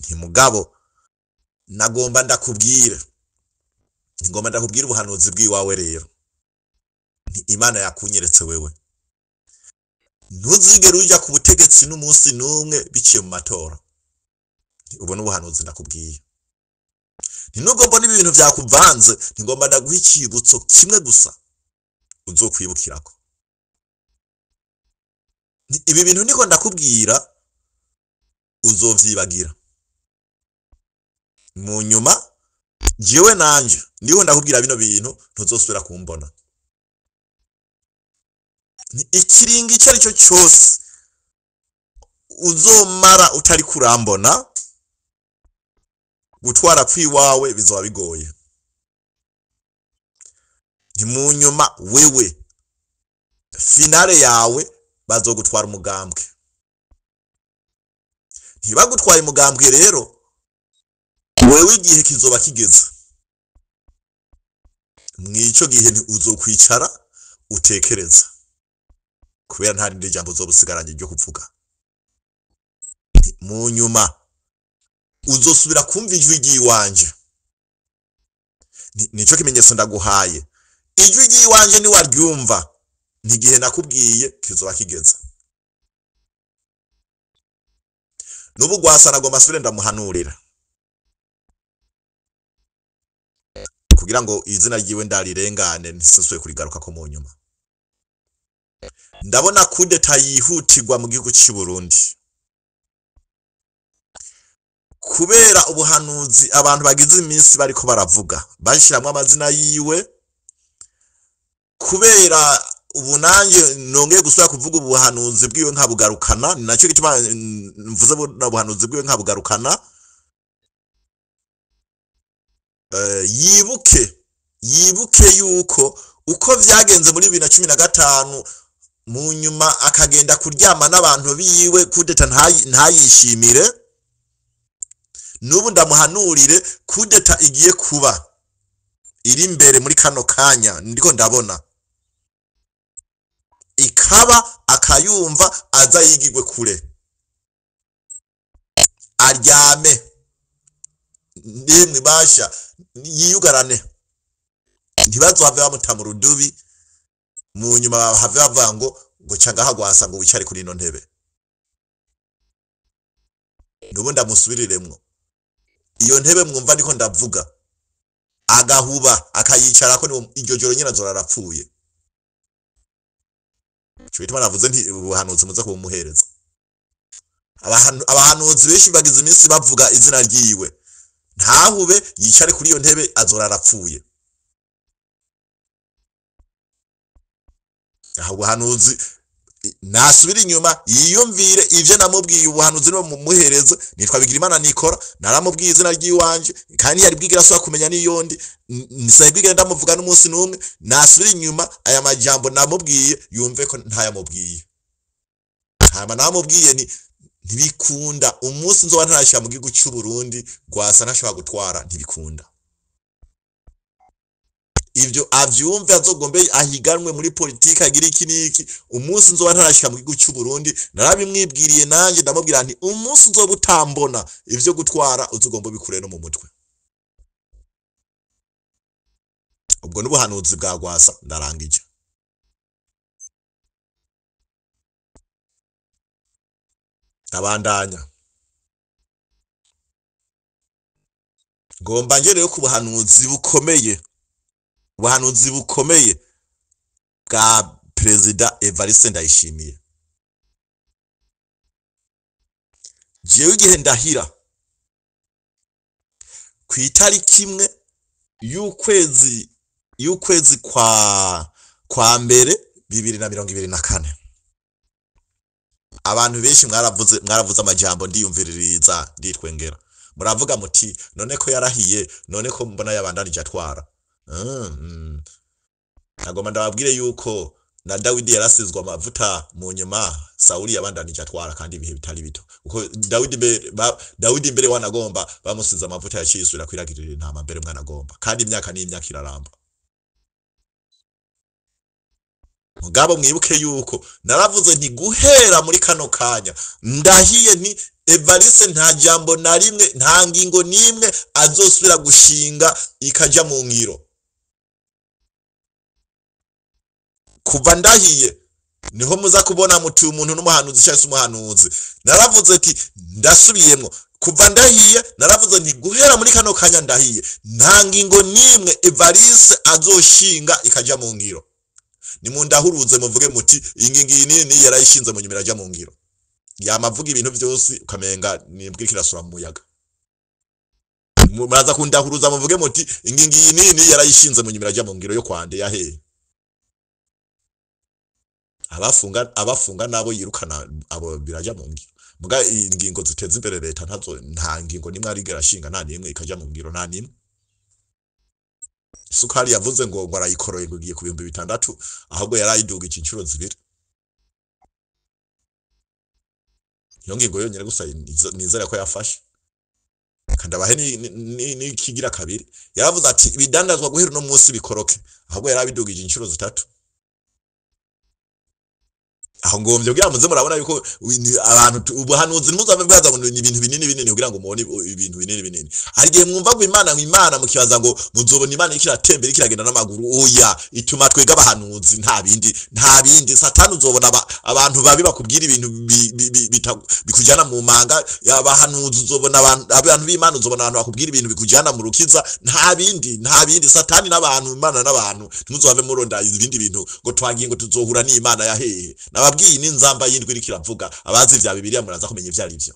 Nti mugabo nagomba ndakubwire, ngomba ndakubwira ubuhanuzi bw'iwawe rero. Nti Imana yakunyeretse wewe, ntuzigere uja ku butegetsi n'umunsi n'umwe biciye mu matora. Nti ubu n'ubuhanuzi ndakubwiye. Nti nubwo mbona ibi bintu vyakuvanze, nti ngomba ndaguha icibutso kimwe gusa uzokwibukirako. Nti ibi bintu ndiko ndakubwira uzovyibagira mu nyuma, jewe nanje ndiho ndakubwira bino bintu ntuzosubira kumbona. Ni ikiringo icyo ari cyo cyose uzomara utari kurambona, gutwara kwiwawe bizoba bigoye." Nti mu nyuma wewe finale yawe bazogutwara umugambwe. Ntibagutwaye umugambwe rero, wewe igihe kizoba kigeze. Mwico gihe nti uzokwicara utekereza, kubera nta rindi jambo uzobusigaranye ryo kuvuga. Mu nyuma uzosubira kumva ijwi ry'iwanje. Nico kimenyetso ndaguhaye. Ijwi ry'iwanje ni waryumva, ntigihe nakubwiye kizoba kigeze. Nubu Rwasa nagomba asubire ndamuhanurira, kugira ngo izina ryiwe ndarirengane ntisubire kurigaruka ko mu nyuma. Ndabona kudeta yihutirwa mu gihugu cy'u Burundi, kubera ubuhanuzi abantu bagize iminsi bariko baravuga bashiramwo amazina yiwe. Kubera ubu nanjye nongeye gusubira kuvuga ubuhanuzi bwiwe nkabugarukana, ni nacyo gituma mvuze ubuhanuzi bwiwe nkabugarukana. Yibuke yuko uko vyagenze muri 2015, mu nyuma akagenda kuryama n'abantu biwe, kudeta ntayishimire. Nubu ndamuhanurire kudeta igiye kuba iri imbere muri kano kanya ndiko ndabona, ikaba akayumva aza yigigwe kure, aryame nimwe basha yiyugarane, ntibazohave bamuta mu rudubi, mu nyuma bahave bavuga ngo ca ngaha Rwasa ngo wicare kuri ino ntebe. Nubu ndamusubiriremwo iyo ntebe mwumva ndiko ndavuga, agahuba akayicarako, iryo joro nyene azora arapfuye. Ico gituma navuze nti ubuhanuzi muze kubumuhereza. Abahanuzi benshi bagize iminsi bavuga izina ryiwe, ntahube yicare kuri iyo ntebe azora arapfuye. Aho ubuhanuzi nasubira inyuma yiyumvire ivyo namubwiye, ubuhanuzi niwe mumuhereze. Nitwa Bigirimana Nikora, naramubwiye izina ry'iwanje, kandi yari bwigera asubira kumenya n'iyondi, nsabye bwigera ndamuvuga n'umunsi n'umwe. Nasubira inyuma aya majambo namubwiye yumve ko ntayamubwiye. Hama namubwiye ni ntibikunda, umunsi nzoba ntarashika mu gihugu cy'u Burundi Rwasa ntashobora gutwara, ntibikunda. Ivyo avyumve, azogombe ahiganwe muri politike agira iki n'iki, umunsi nzoba ntarashika mu gihugu cy'u Burundi narabimwibwiriye nanje ndamubwira nti umunsi nzoba utambona ivyo gutwara uzugomba ubikure no mu mutwe. Ubwo n'ubuhanuzi bwa Rwasa ndarangije. Ndabandanya ngomba ngereyo ku buhanuzi bukomeye, ubuhanuzi bukomeye bwa Perezida Evariste Ndayishimiye. Jewe igihe ndahira ku itariki imwe y'ukwezi kwa mbere 2024, abantu benshi mwaravuze amajambo ndiyumviririza nditwengera, muravuga muti none ko yarahiye, none ko mbona yabandanije atwara. Nagomba ndababwire yuko na Dawidi yarasizwe amavuta, mu nyuma Sauli yabandanije atwara kandi ibihe bitari bito. Kuko Dawidi mbere wanagomba bamusize amavuta yacisubira kwiragirira intama mbere mwanagomba, kandi imyaka n'imyaka iraramba. Mugabo mwibuke yuko naravuze nti guhera muri kano kanya ndahiye nti Evariste nta jambo na rimwe, nta ngingo nimwe azosubira gushinga ikaja mu ngiro. Kuva ndahiye niho muza kubona muti umuntu n'umuhanuzi cyangwa se umuhanuzi. Naravuze ati ndasubiyemwo, kuva ndahiye naravuze nti guhera muri kano kanya ndahiye nta ngingo nimwe Evariste azoshinga ikaja mu ngiro. Nimundahuruze muvuge muti ingingo iyi nini yarayishinze mu nyuma iraja mu ngiro. Yamavuga ibintu byose ukamenga nibwo kirasura mu muyaga. Muraza kundahuruza muvuge muti ingingo iyi nini yarayishinze mu nyuma iraja mu ngiro yo kwande yahe. Abafunga nabo yirukana abo biraja mu ngiro. Muga ingingo ziteza imbere leta ntazo, nta ngingo nimwe arigera ashinga, nta nimwe ikaja mu ngiro, nta nimwe. Isukari yavuze ngo arayikoroye ngo igiye ku 6000, ahubwo yarayidugije inshuro 2. Iyo ngingo yonyene gusa nizera ko yafashe. Kandi abahe n'ikigira kabiri, yaravuze ati ibidandazwa guhera uno munsi bikoroke, ahubwo yarabidugije inshuro 3. Aho ngomvye kugira muze murabona yuko abantu ubuhanuzi ntimuzabe bwaza ngo ni ibintu binini binini kugira ngo mubone ibintu binini binini. Hari igihe mwumva ngo Imana mukibaza ngo muzobona Imana iriko iratembera iriko iragenda n'amaguru. Oya, ituma twega abahanuzi, nta bindi, nta bindi. Satani uzobona abantu babi bakubwira ibintu bikujana mu manga. Abahanuzi uzobona abantu b'Imana, uzobona abantu bakubwira ibintu bikujana mu rukiza, nta bindi, nta bindi. Satani n'abantu, Imana n'abantu, ntimuzohave muronda ibindi bintu ngo twagiye ngo tuzohura n'Imana ya hehe. Nababwiye n'inzamba y'indwi iriko iravuga, abazi vya Bibiliya muraza kumenya ivyo ari vyo.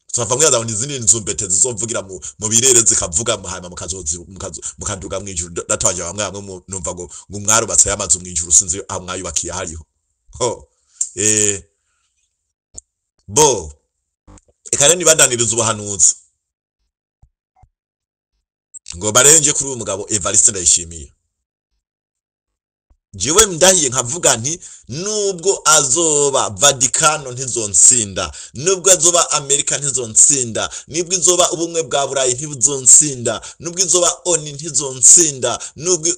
Tuzava mwibaza ngo izindi nzumbete zizovugira mu birere zikavuga, hanyuma mukaduga mw'ijuru. Data wanje bamwe bamwe numva ngo mwarubatse y'amazu mw'ijuru, sinzi aho mwayubakiye hariho. Ho bo eka rero nibandaniriza ubuhanuzi ngo barenje kuri uyu mugabo Evariste Ndayishimiye. Jewe ndahiye nkavuga nti nubwo azoba Vatikano ntizonsinda, nubwo azoba Amerika ntizonsinda, nubwo izoba ubumwe bwa Burayi ntibuzonsinda, nubwo izoba ONU ntizonsinda, nubwo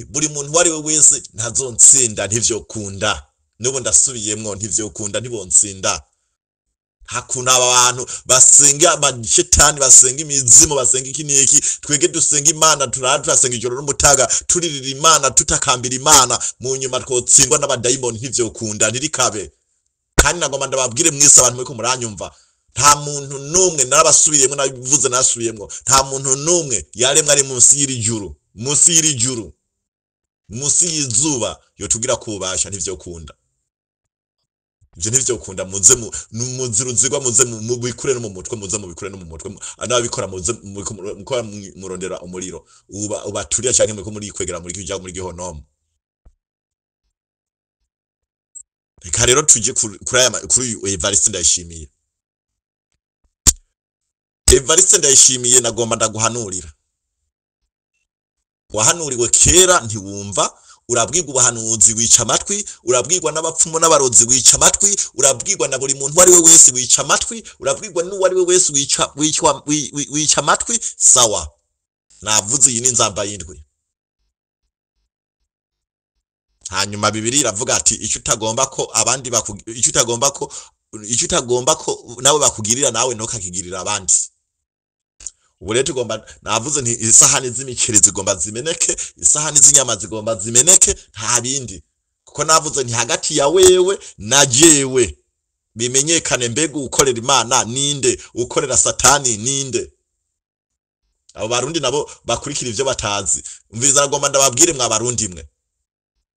buri muntu wari we wese ntazonsinda, ntivyokunda. Nubu ndasubiyemwo, ntivyokunda, ntibonsinda. Hakuna abantu basenga amashetani, basenga imizimu, basenga iki n'iki, twege dusenga Imana, turasenga ijoro n'umutaga, turirira Imana, tutakambira Imana, mu nyuma twotsindwa n'abadayimoni, ntivyokunda, ntirikabe. Kandi nagomba ndababwire mwese abantu muriko muranyumva, nta muntu n'umwe, narabasubiyemwo, nabivuze nasubiyemwo, nta muntu n'umwe yaremwe ari munsi y'iri juru, munsi y'iri juru, munsi y'izuba yotugira kubasha, ntivyokunda. Ivyo ntivyokunda. Muze muziruzigwa, muze mubikure no mu mutwe, muze mubikure no mu mutwe. N'ababikora muze mukora murondera umuriro ubaturira, canke muriko murikwegera muri kija muri gihonomo. Reka rero tuje kuri Evariste Ndayishimiye. Evariste Ndayishimiye, nagomba ndaguhanurira. Wahanuriwe kera ntiwumva, urabwirwa ubuhanuzi wica amatwi, urabwirwa n'abapfumu n'abarozi wica amatwi, urabwirwa na buri muntu uwari we wese wica amatwi, urabwirwa n'uwari we wese wica amatwi. Sawa, navuze iyi ni inzamba y'indwi. Hanyuma Bibiliya iravuga ati icyo utagomba ko abandi icyo utagomba ko, icyo utagomba ko nawe bakugirira, nawe ntukakigirira abandi. Ubu rero tugomba, navuze nti isahani z'imiceri zigomba zimeneke, isahani z'inyama zigomba zimeneke, nta bindi. Kuko navuze nti hagati ya wewe na jewe bimenyekane, mbega ukorera Imana ninde, ukorera Satani ninde. Abo Barundi nabo bakurikira ivyo batazi. Umviriza, nagomba ndababwire mwa Barundi mwe.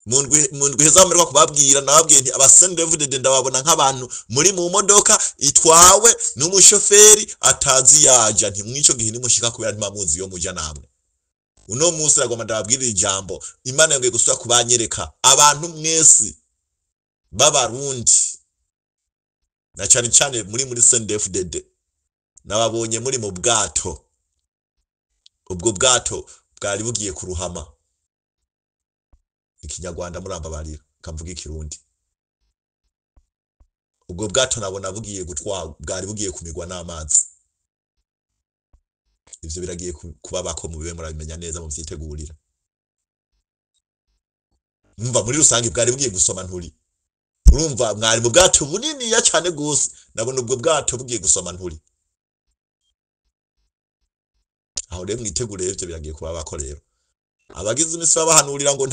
Mu ndwi heza mperuka kubabwira, nababwiye nti abasendevudede ndababona nk'abantu muri mu modoka itwawe n'umushoferi atazi yaja, nti mwico gihe nimushika kubera ntibamuzi yo muja namwe. Uno munsi nagomba ndababwirira ijambo Imana yongeye gusubira kubanyereka abantu mwese b'Abarundi, na cane cane muri CNDD-FDD, nababonye muri mu bwato. Ubwo bwato bwari bugiye kuruhama. Ikinyarwanda murambabarira, kamvuga ikirundi. Ubwo bwato nabona bugiye gutwa, bwari bugiye kumigwa n'amazi. Ivyo biragiye kubabako, mubibe murabimenya neza, muvyitegurira. Umva, muri rusange bwari bugiye gusoma nturi. Urumva mwari mu bwato buniniya cane gose, nabona ubwo bwato bugiye gusoma nturi. Aho rero mwitegurire, ivyo biragiye kubabako rero. Abagize imisi babahanurira ngo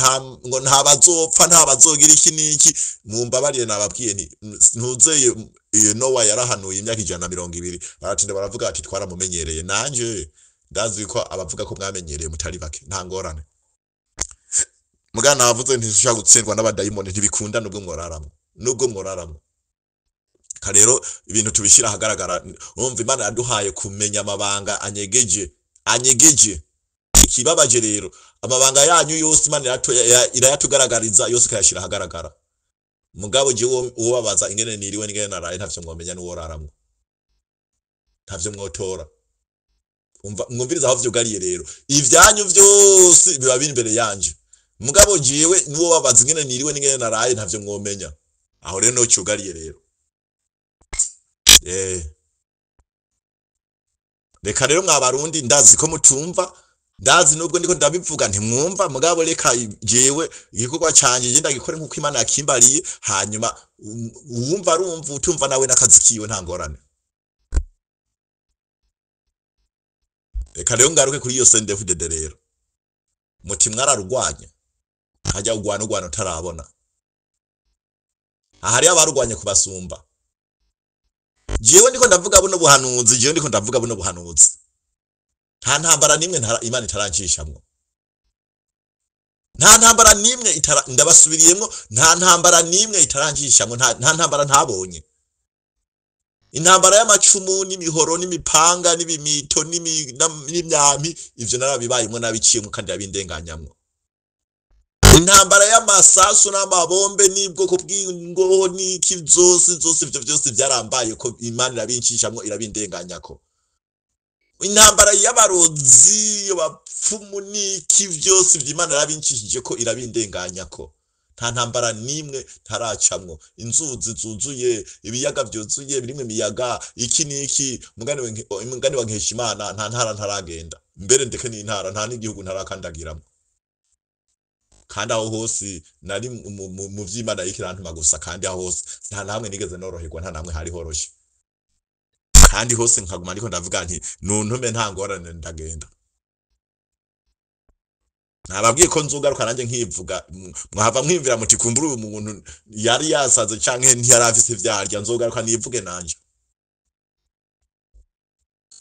nta bazopfa, nta bazogira iki n'iki, mumbabarire nababwiye nti ntuzeye iyo Nowa yarahanuye imyaka 120, baratinda baravuga ati twaramumenyereye. Nanje ndazi ko abavuga ko mwamenyereye mutari bake, nta ngorane. Mugana navuze nti ushaka gutsindwa n'abadayimoni ntibikunda, nubwo mworaramwo, nubwo mworaramwo. Ka rero ibintu tubishira ahagaragara. Urumva Imana yaduhaye kumenya amabanga anyegeje, anyegeje. Ikibabaje rero, amabanga yanyu yose Imana irayatugaragariza yose, ikayashira ahagaragara. Mugabo jewe uwo babaza ingene niriwe n'ingene naraye, ntavyo mwomenya n'uworaramwo, ntavyo mwotora. Umva, mwumviriza aho vyugariye rero. Ivyanyu vyose biba biri imbere yanje, mugabo jewe nuwo babaza ingene niriwe n'ingene naraye ntavyo mwomenya. Aho rero niho cyugariye rero. Reka rero mwa Barundi, ndazi ko mutumva, ndazi nubwo ndiko ndabivuga ntimwumva, mugabo reka jewe igikorwa canje nje ndagikore nkuko Imana yakimbariye, hanyuma uwumva arumva, utumva nawe n'akazi kiwe, nta ngorane. Reka rero ngaruke kuri iyo CNDD-FDD rero. Muti mwararugwanya, hajya ugwana ugwana utarabona. Ahari abarugwanya kubasumba. Jewe ndiko ndavuga buno buhanuzi, jewe ndiko ndavuga buno buhanuzi. Nta ntambara nimwe Imana itaranshishamwo. Nta ntambara nimwe itara, ndabasubiriyemwo, nta ntambara nimwe itaranshishamwo, nta ntambara ntabonye. Intambara y'amacumu n'imihoro n'imipanga n'ibimito n'imyampi, ivyo narabibayemwo nabiciyemwo kandi yabindenganyamwo. Intambara y'amasasu n'amabombe n'ubwoko bw'ingoho n'iki zose zose, ivyo vyose vyarambaye ko Imana irabinshishamwo, irabindenganyako. Intambara y'abarozi, abapfumu n'iki vyose, ivyo Imana yarabinshishije ko irabindenganyako. Nta ntambara nimwe ntaracamwo. Inzuzi zuzuye, ibiyaga vyuzuye birimwo imiyaga, iki n'iki, umugani wa Nkeshimana, nta ntara ntaragenda. Mbere ndeke n'intara, nta n'igihugu ntarakandagiramwo. Kandi aho hose nari mu vy'Imana y'ikirantuma gusa, kandi aho hose nta namwe nigeze noroherwa, nta namwe hari horoshe. Kandi hose nkaguma ndiko ndavuga nti nuntume nta ngorane ndagenda. Nababwiye ko nzogaruka nanjye nkivuga, mwahava mwimvira muti kumbura uyu muntu yari yasaze canke ntiyari afise ivyarya, nzogaruka nivuge nanje.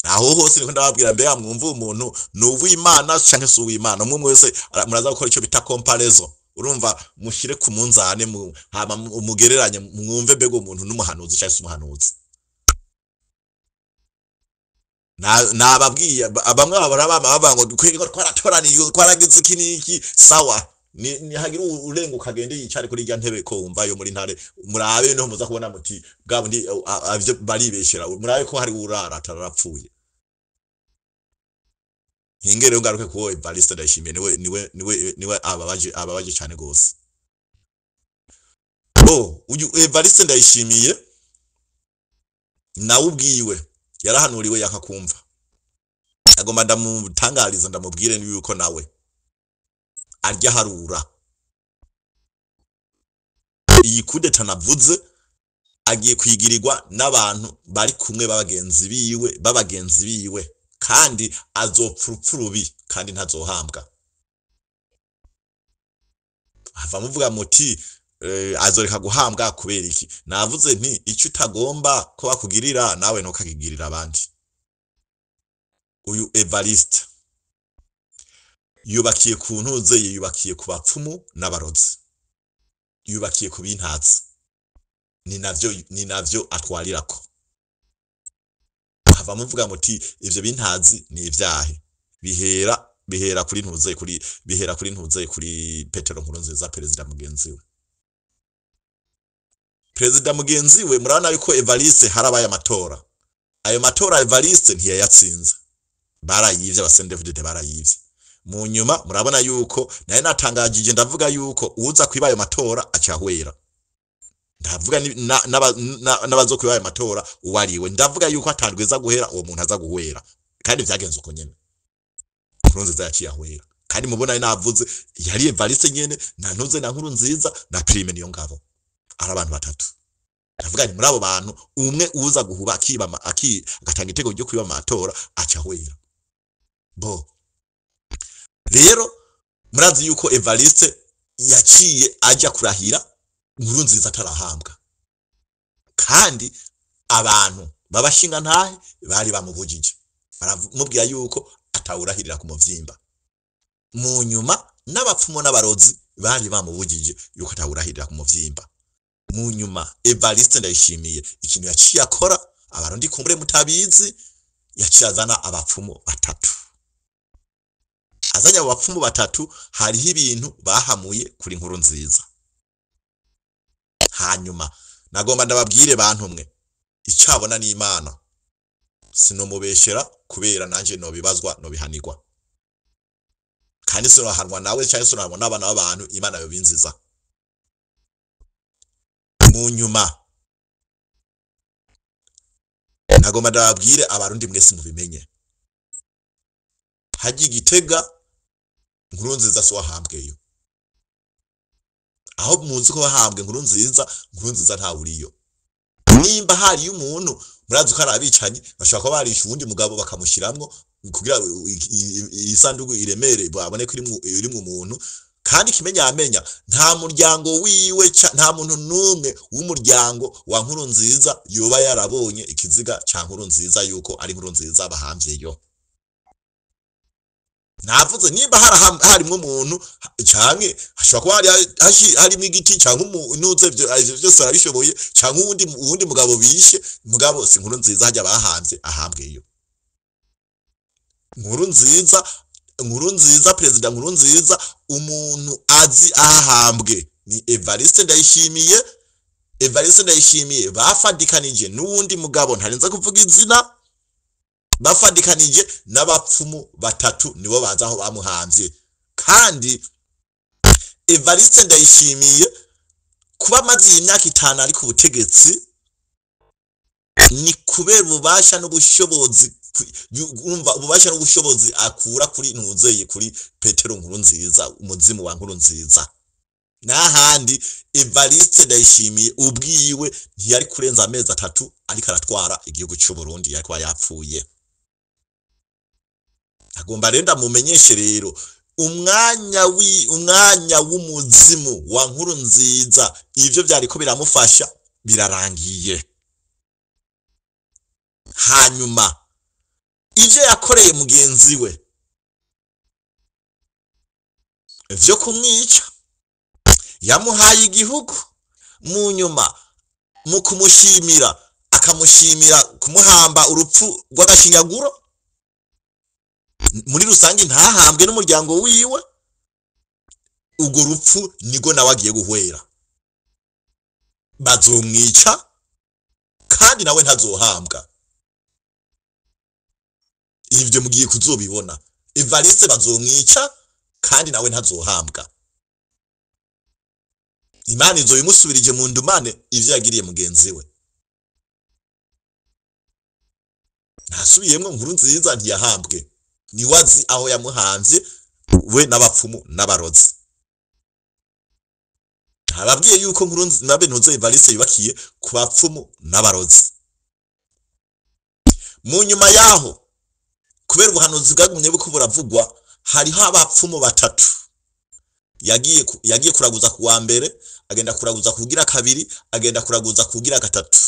Aho hose niko ndababwira, mbega mwumva umuntu ni uw'Imana canke si uw'Imana? Umwe wese muraza gukora ico bita comparaison. Urumva mushire ku munzane, hama umugereranye, mwumve mbega umuntu n'umuhanuzi canke si umuhanuzi. Nababwiye bamwe bahora bama bavuga ngo dukwiye ko twaratoraniye, twaragize iki n'iki. Sawa, ni hagira urenguka agende yicare kuri irya ntebe ko wumva yo muri ntare, murabe niho muza kubona muti bwa bundi ivyo baribeshera, murabe ko hari urara atarapfuye. Hinge rero ngaruke kuwo Evariste Ndayishimiye, niwe ababaje cane gose. Bo uyu Evariste Ndayishimiye nawe ubwiwe yarahanuriwe yanka kumva. Agomba ndamutangariza ndamubwire yuko nawe arya harura. Iyi kudeta navuze agiye kwigirirwa n'abantu bari kumwe b'abagenzi biwe, kandi azopfa urupfu rubi kandi ntazohambwa. Hava muvuga muti azoreka guhambwa kubera iki? Navuze nti icyo utagomba ko bakugirira nawe ntukakigirira abandi. Uyu Evariste yubakiye ku ntuze, yubakiye ku bapfumu n'abarozi, yubakiye ku bintazi, ni navyo atwarirako. Hava muvuga muti ivyo bintazi ni ivyahe? Bihera kuri ntuze, kuri bihera kuri ntuze, kuri Petero Nkurunziza, perezida mugenzi we. Perezida mugenzi we, murabona yuko Evariste harabaye amatora. Ayo matora Evariste ntiyayatsinze, barayivye, aba CNDD-FDD barayivye. Mu nyuma murabona yuko naye natangajije ndavuga yuko uza kwiba ayo matora acahwera. Ndavuga n'abazokwiba ayo matora uwariwe, ndavuga yuko atandweza guhera uwo muntu aza guhwera, kandi vyagenze uko nyene. Nkurunziza yaciye ahwera, kandi mubona navuze yari Evariste nyene na Ntuze na Nkurunziza na Prime niyo ngabo, ari abantu batatu. Ndavuga ni muri abo bantu umwe uza guhuba akiba agatanga itego ryo kwiba amatora acahwera. Bo rero murazi yuko Evariste yaciye aja kurahira Nkurunziza atarahambwa, kandi abantu babashinga ntahe bari bamubujije, baramubwira yuko atawurahirira ku muvyimba. Mu nyuma n'abapfumu n'abarozi bari bamubujije yuko atawurahirira ku muvyimba. Mu nyuma Evariste Ndayishimiye ikintu yaciye akora, abarundi kumbure mutabizi, yaciye azana abapfumu batatu. Azanye abo bapfumu batatu, hariho ibintu bahamuye kuri Nkurunziza. Hanyuma nagomba ndababwire bantu mwe, icabona ni Imana. Sinomubeshera kubera nanje nobibazwa, nobihanirwa, kandi sinohanwa nawe cyangwa sinohanwa n'abana b'abantu. Imana yobinziza. Mu nyuma nagomba ndababwire Abarundi mwese mubimenye, hajya Igitega Nkurunziza si wahambweyo. Aho muzi ko bahambwe Nkurunziza, Nkurunziza ntawuriyo. Nimba hariyo umuntu, murazi ko ari abicanyi, bashobora kuba barishe uwundi mugabo bakamushiramwo kugira isanduku iremere, babone ko irimwo umuntu. Kandi kimenyamenya, nta muryango wiwe, nta muntu n'umwe w'umuryango wa Nkurunziza yoba yarabonye ikiziga ca Nkurunziza, yuko ari Nkurunziza bahamvyeyo. Navuze nimba harimwo umuntu, canke hashobora kuba harimwo igiti canke inuze, ivyo vyose arabishoboye, canke uwundi mugabo bishe. Mugabo si Nkurunziza harya bahamvye ahambweyo. Nkurunziza, Nkurunziza, perezida Nkurunziza, umuntu azi ahahambwe ni Evariste Ndayishimiye. Evariste Ndayishimiye bafadikanije n'uwundi mugabo ntarenza kuvuga izina, bafadikanije n'abapfumu batatu, nibo bazi aho bamuhamvye. Kandi Evariste Ndayishimiye kuba amaze iyi myaka 5 ari ku butegetsi ni kubera ububasha n'ubushobozi, umva, ububasha n'ubushobozi akura kuri ntuzeye, kuri Petero Nkurunziza, umuzimu wa Nkurunziza. N'ahandi Evariste Ndayishimiye ubwiwe ntiyari kurenza amezi 3 ariko aratwara igihugu cy'u Burundi, yari kuba yapfuye. Agomba rero ndamumenyeshe rero, umwanya w'umuzimu wa Nkurunziza, ivyo vyariko biramufasha birarangiye. Hanyuma ivyo yakoreye mugenzi we vyo kumwica, yamuhaye igihugu, mu nyuma mu kumushimira akamushimira kumuhamba urupfu rw'agashinyaguro, muri rusange ntahambwe n'umuryango wiwe, urwo rupfu nigo nawe agiye guhwera. Bazomwica kandi nawe ntazohambwa. Ivyo mugiye kuzobibona. Evariste bazomwica kandi nawe ntazohambwa. Imana izobimusubirije mu ndumane ivyo yagiriye mugenzi we. Ntasubiyemwo, Nkurunziza ntiyahambwe, niwazi aho yamuhamvye we n'abapfumu n'abarozi. Ntababwiye yuko Nkurunziza nabe ntuze Evariste yubakiye ku bapfumu n'abarozi. Mu nyuma yaho, kubera ubuhanuzi bwagumye buko buravugwa, hariho abapfumu batatu yagiye kuraguza ku wa mbere, agenda kuraguza kugira kabiri, agenda kuraguza kugira gatatu,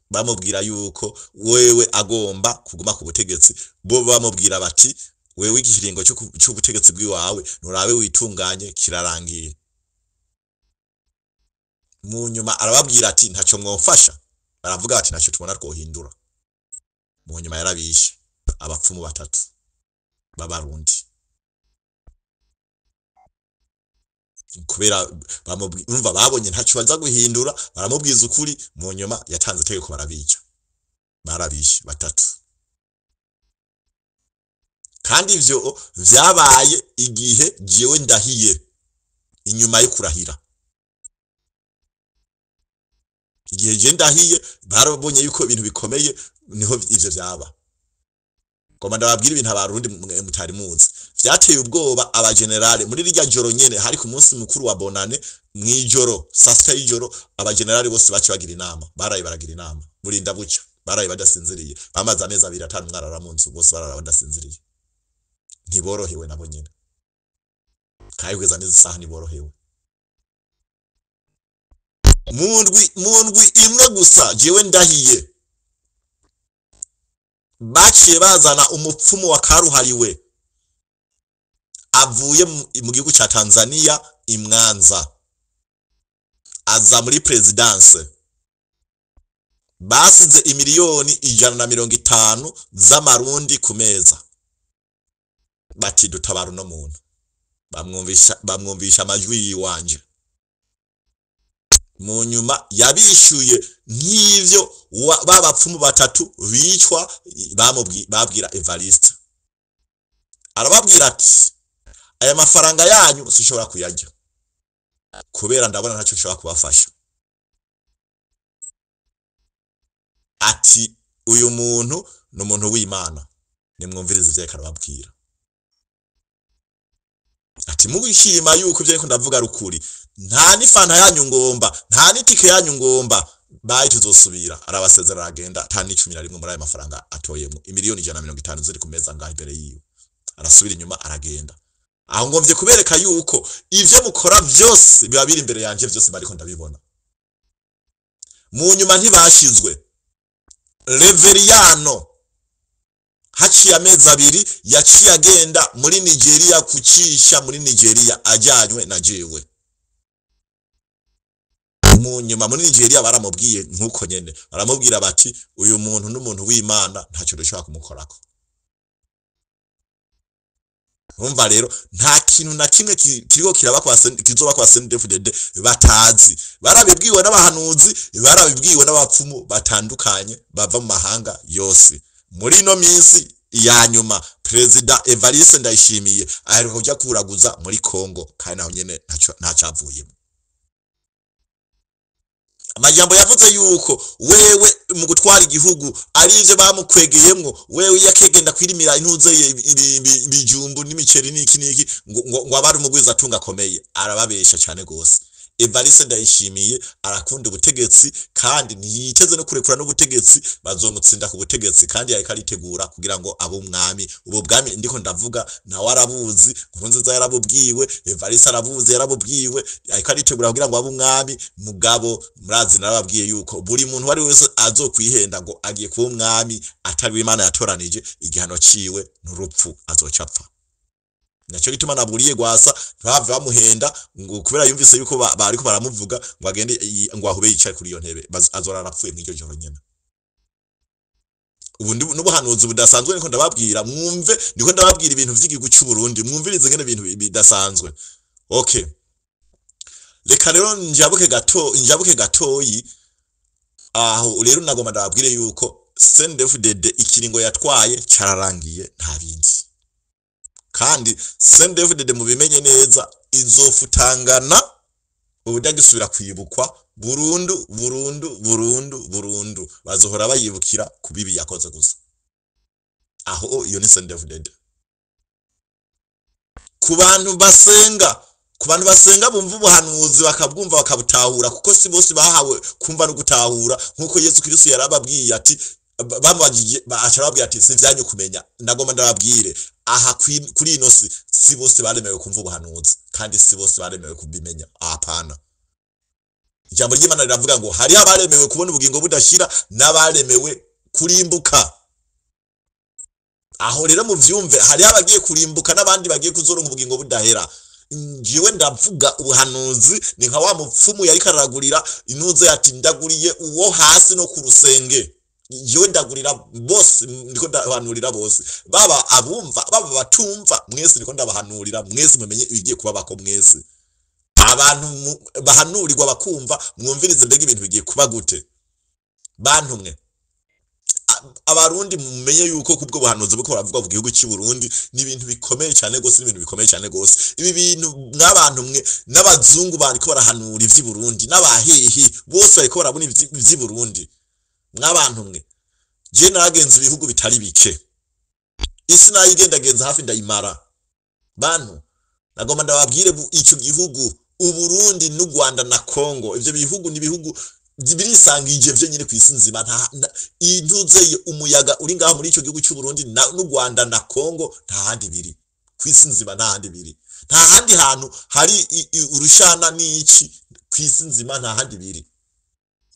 bamubwira yuko wewe agomba kuguma ku butegetsi. Bo bamubwira bati wewe ikiringo cy'ubutegetsi bw'iwawe nurabe witunganye kirarangiye. Mu nyuma arababwira ati ntacyo mwofasha, baravuga bati ntacyo tubona twohindura. Mu nyuma yarabishe abapfumu batatu b'Abarundi, kubera umva babonye ntacyo baza guhindura, baramubwiza ukuri. Mu nyuma yatanze itegeko barabica, barabishe batatu. Kandi ivyo vyabaye igihe jewe ndahiye, inyuma yo kurahira. Igihe je ndahiye barabonye yuko ibintu bikomeye, niho ivyo vyaba. Ngoma ndababwira ibintu Abarundi mutari muzi vyateye ubwoba abagenerale. Muri rirya joro nyene, hari ku munsi mukuru wa Bonane, mwijoro saa sita y'ijoro, abagenerale bose bace bagira inama, baraye baragira inama burinda buca, baraye badasinziriye, bamaze amezi 2 5 mwarara mu nzu, bose barara badasinziriye, ntiborohewe nabo nyene, kandi kugeza n'izi saha ntiborohewe. Mu ndwi imwe gusa jewe ndahiye, baciye bazana umupfumu wa karuhariwe avuye mu gihugu ca Tanzania imwanza, aza muri présidence, basize 150 miliyoni z'amarundi ku meza, bati dutabara uno muntu. Bamwumvisha amajwi yiwanje. Mu nyuma yabishyuye nk'ivyo babapfumu batatu bicwa babwira Evariste. Arababwira ati aya mafaranga yanyu sinshobora kuyarya kubera ndabona ntacyo nshobora kubafasha. Ati uyu muntu ni umuntu w'Imana, nimwumvirize ivyo yariko arababwira. Ati mubishima yuko ivyo ariko ndavuga ari ukuri, nta n'ifanta yanyu ngomba, nta n'itike yanyu ngomba, bayi tuzosubira. Arabasezera aragenda, ata n'icumi na rimwe muri ayo mafaranga atoyemwo, imiliyoni 150 ziri ku meza ngaho imbere yiwe. Arasubira inyuma aragenda. Aho ngomvye kubereka yuko ivyo mukora vyose biba biri imbere yanje, vyose bariko ndabibona. Mu nyuma ntibashizwe. Reveriyano haciye amezi abiri yaciye agenda muri Nigeria kucisha muri Nigeria ajanywe na jewe. Mu nyuma muri Nigeria baramubwiye nkuko nyene, baramubwira bati uyu muntu n'umuntu w'Imana ntacyo dushobora kumukorako. Urumva rero nta kintu na kimwe kiriko kiraba kwa kizoba kwa CNDD-FDD batazi. Barabibwiwe n'abahanuzi, barabibwiwe n'abapfumu batandukanye bava mu mahanga yose. Muri ino minsi ya nyuma Perezida Evariste Ndayishimiye aheruka kuja kuraguza muri Kongo, kandi naho nyene ntacavuyemo. Amajambo yavuze yuko wewe mu gutwara igihugu ari ivyo bamukwegeyemwo, wewe yakegenda kwirimira intuze ye ibijumbu n'imiceri n'iki n'iki, ngo abari umugwiza atunga akomeye. Arababesha cane gose. Evariste Ndayishimiye arakunda ubutegetsi kandi ntiyiteze no kurekura n'ubutegetsi, bazomutsinda ku butegetsi, kandi yariko aritegura kugira ngo abe umwami. Ubu bwami ndiko ndavuga nawe arabuzi, Nkurunziza yarabubwiwe, Evariste arabuzi, yarabubwiwe, ariko aritegura kugira ngo abe umwami. Mugabo murazi narababwiye yuko buri muntu wari wese azokwihenda ngo agiye kuba umwami atari Imana yatoranije, igihano ciwe n'urupfu, azoca apfa. Naco gituma naburiye Gwasa ntibave bamuhenda ngo kubera yumvise yuko bariko baramuvuga ngo agende ngo ahube yicaye kuri iyo ntebe, azora arapfuye mw'iryo joro nyene. Ubu n'ubuhanuzi budasanzwe niko ndababwira, mwumve niko ndababwira ibintu vy'igihugu c'u Burundi, mwumvirize ngene ibintu bidasanzwe. Okay, reka rero njabuke gato, njabuke gatoyi. Aho rero nagomba ndababwire yuko CNDD-FDD ikiringo yatwaye cararangiye, nta bindi. Kandi CNDD-FDD mubimenye neza izofutangana ubudagisubira kwibukwa burundu burundu burundu burundu, bazohora bayibukira ku bibi yakoze gusa. Aho iyo ni CNDD-FDD. Ku bantu basenga, ku bantu basenga bumva ubuhanuzi bakabwumva bakabutahura, kuko si bose bahawe kumva no gutahura, nkuko Yesu Kristo yarababwiye ati bamubajije aca arababwira ati si ivyanyu kumenya. Nagomba ndababwire aha kuri ino si, si bose baremewe kumva ubuhanuzi, kandi si bose baremewe kubimenya. Apana, ijambo ry'Imana riravuga ngo hariho abaremewe kubona ubugingo budashira n'abaremewe kurimbuka. Aho rero muvyumve, hariho abagiye kurimbuka n'abandi bagiye kuzoronka ubugingo budahera. Njewe ndavuga ubuhanuzi ni nka wa mupfumu yariko araragurira intuze ati ndaguriye uwo hasi no ku rusenge. Jewe ndagurira bose, ndiko ndabahanurira bose, baba abumva baba batumva, mwese ndiko ndabahanurira, mwese mumenye ibigiye kubabako mwese. Abantu bahanurirwa bakumva, mwumvirize mbega ibintu bigiye kuba gute. Bantu mwe abarundi mumenye yuko kubwo buhanuzi buko baravuga ku gihugu cy'u Burundi ni ibintu bikomeye cyane gose, ni ibintu bikomeye cyane gose. Ibi bintu n'abantu mwe n'abazungu bariko barahanura ivy'i Burundi n'abahehe bose bariko barabona ivy'i Burundi. Mwabantu mwe, je naragenze ibihugu bitari bike, isi nayigendagenza hafi ndayimara. Bantu nagomba ndababwire ico gihugu Uburundi n'u Rwanda na Kongo, ivyo bihugu ni bihugu birisangije vyo nyine kwisi nzima. Intuzeye umuyaga uri ngaho muri ico gihugu cy'u Burundi n'u Rwanda na Kongo nta handi biri kwisi nzima, nta handi biri, nta handi hantu hari urushana n'iki kwisi nzima, nta handi biri.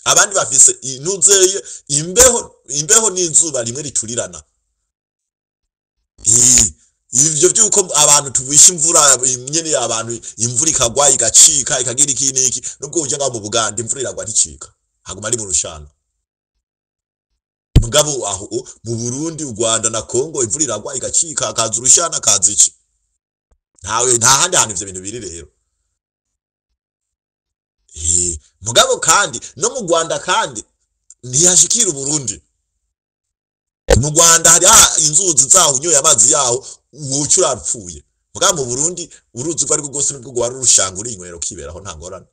Abandi bafise intuzeye imbeho, imbeho n'izuba rimwe riturirana. Ivyo vyuko abantu tubisha imvura nyene, abantu imvura ikagwa igacika ikagira iki n'iki, nubwo uje ngaho mu Buganda imvura iragwa nticika, haguma ari mu rushana. Mugabo aho mu Burundi, u Rwanda na Kongo imvura iragwa igacika, hakaza urushana, hakaza iki, ntawe nta handi hantu ivyo bintu biri rero. Mugabo kandi no mu Rwanda kandi ntihashikira Uburundi. Mu Rwanda hari inzuzi zaho unyoye amazi yaho woca urapfuye. Mugabo mu Burundi uruzi urwo arirwo rwose nubwo rwari urushanga urinywera ukiberaho nta ngorane.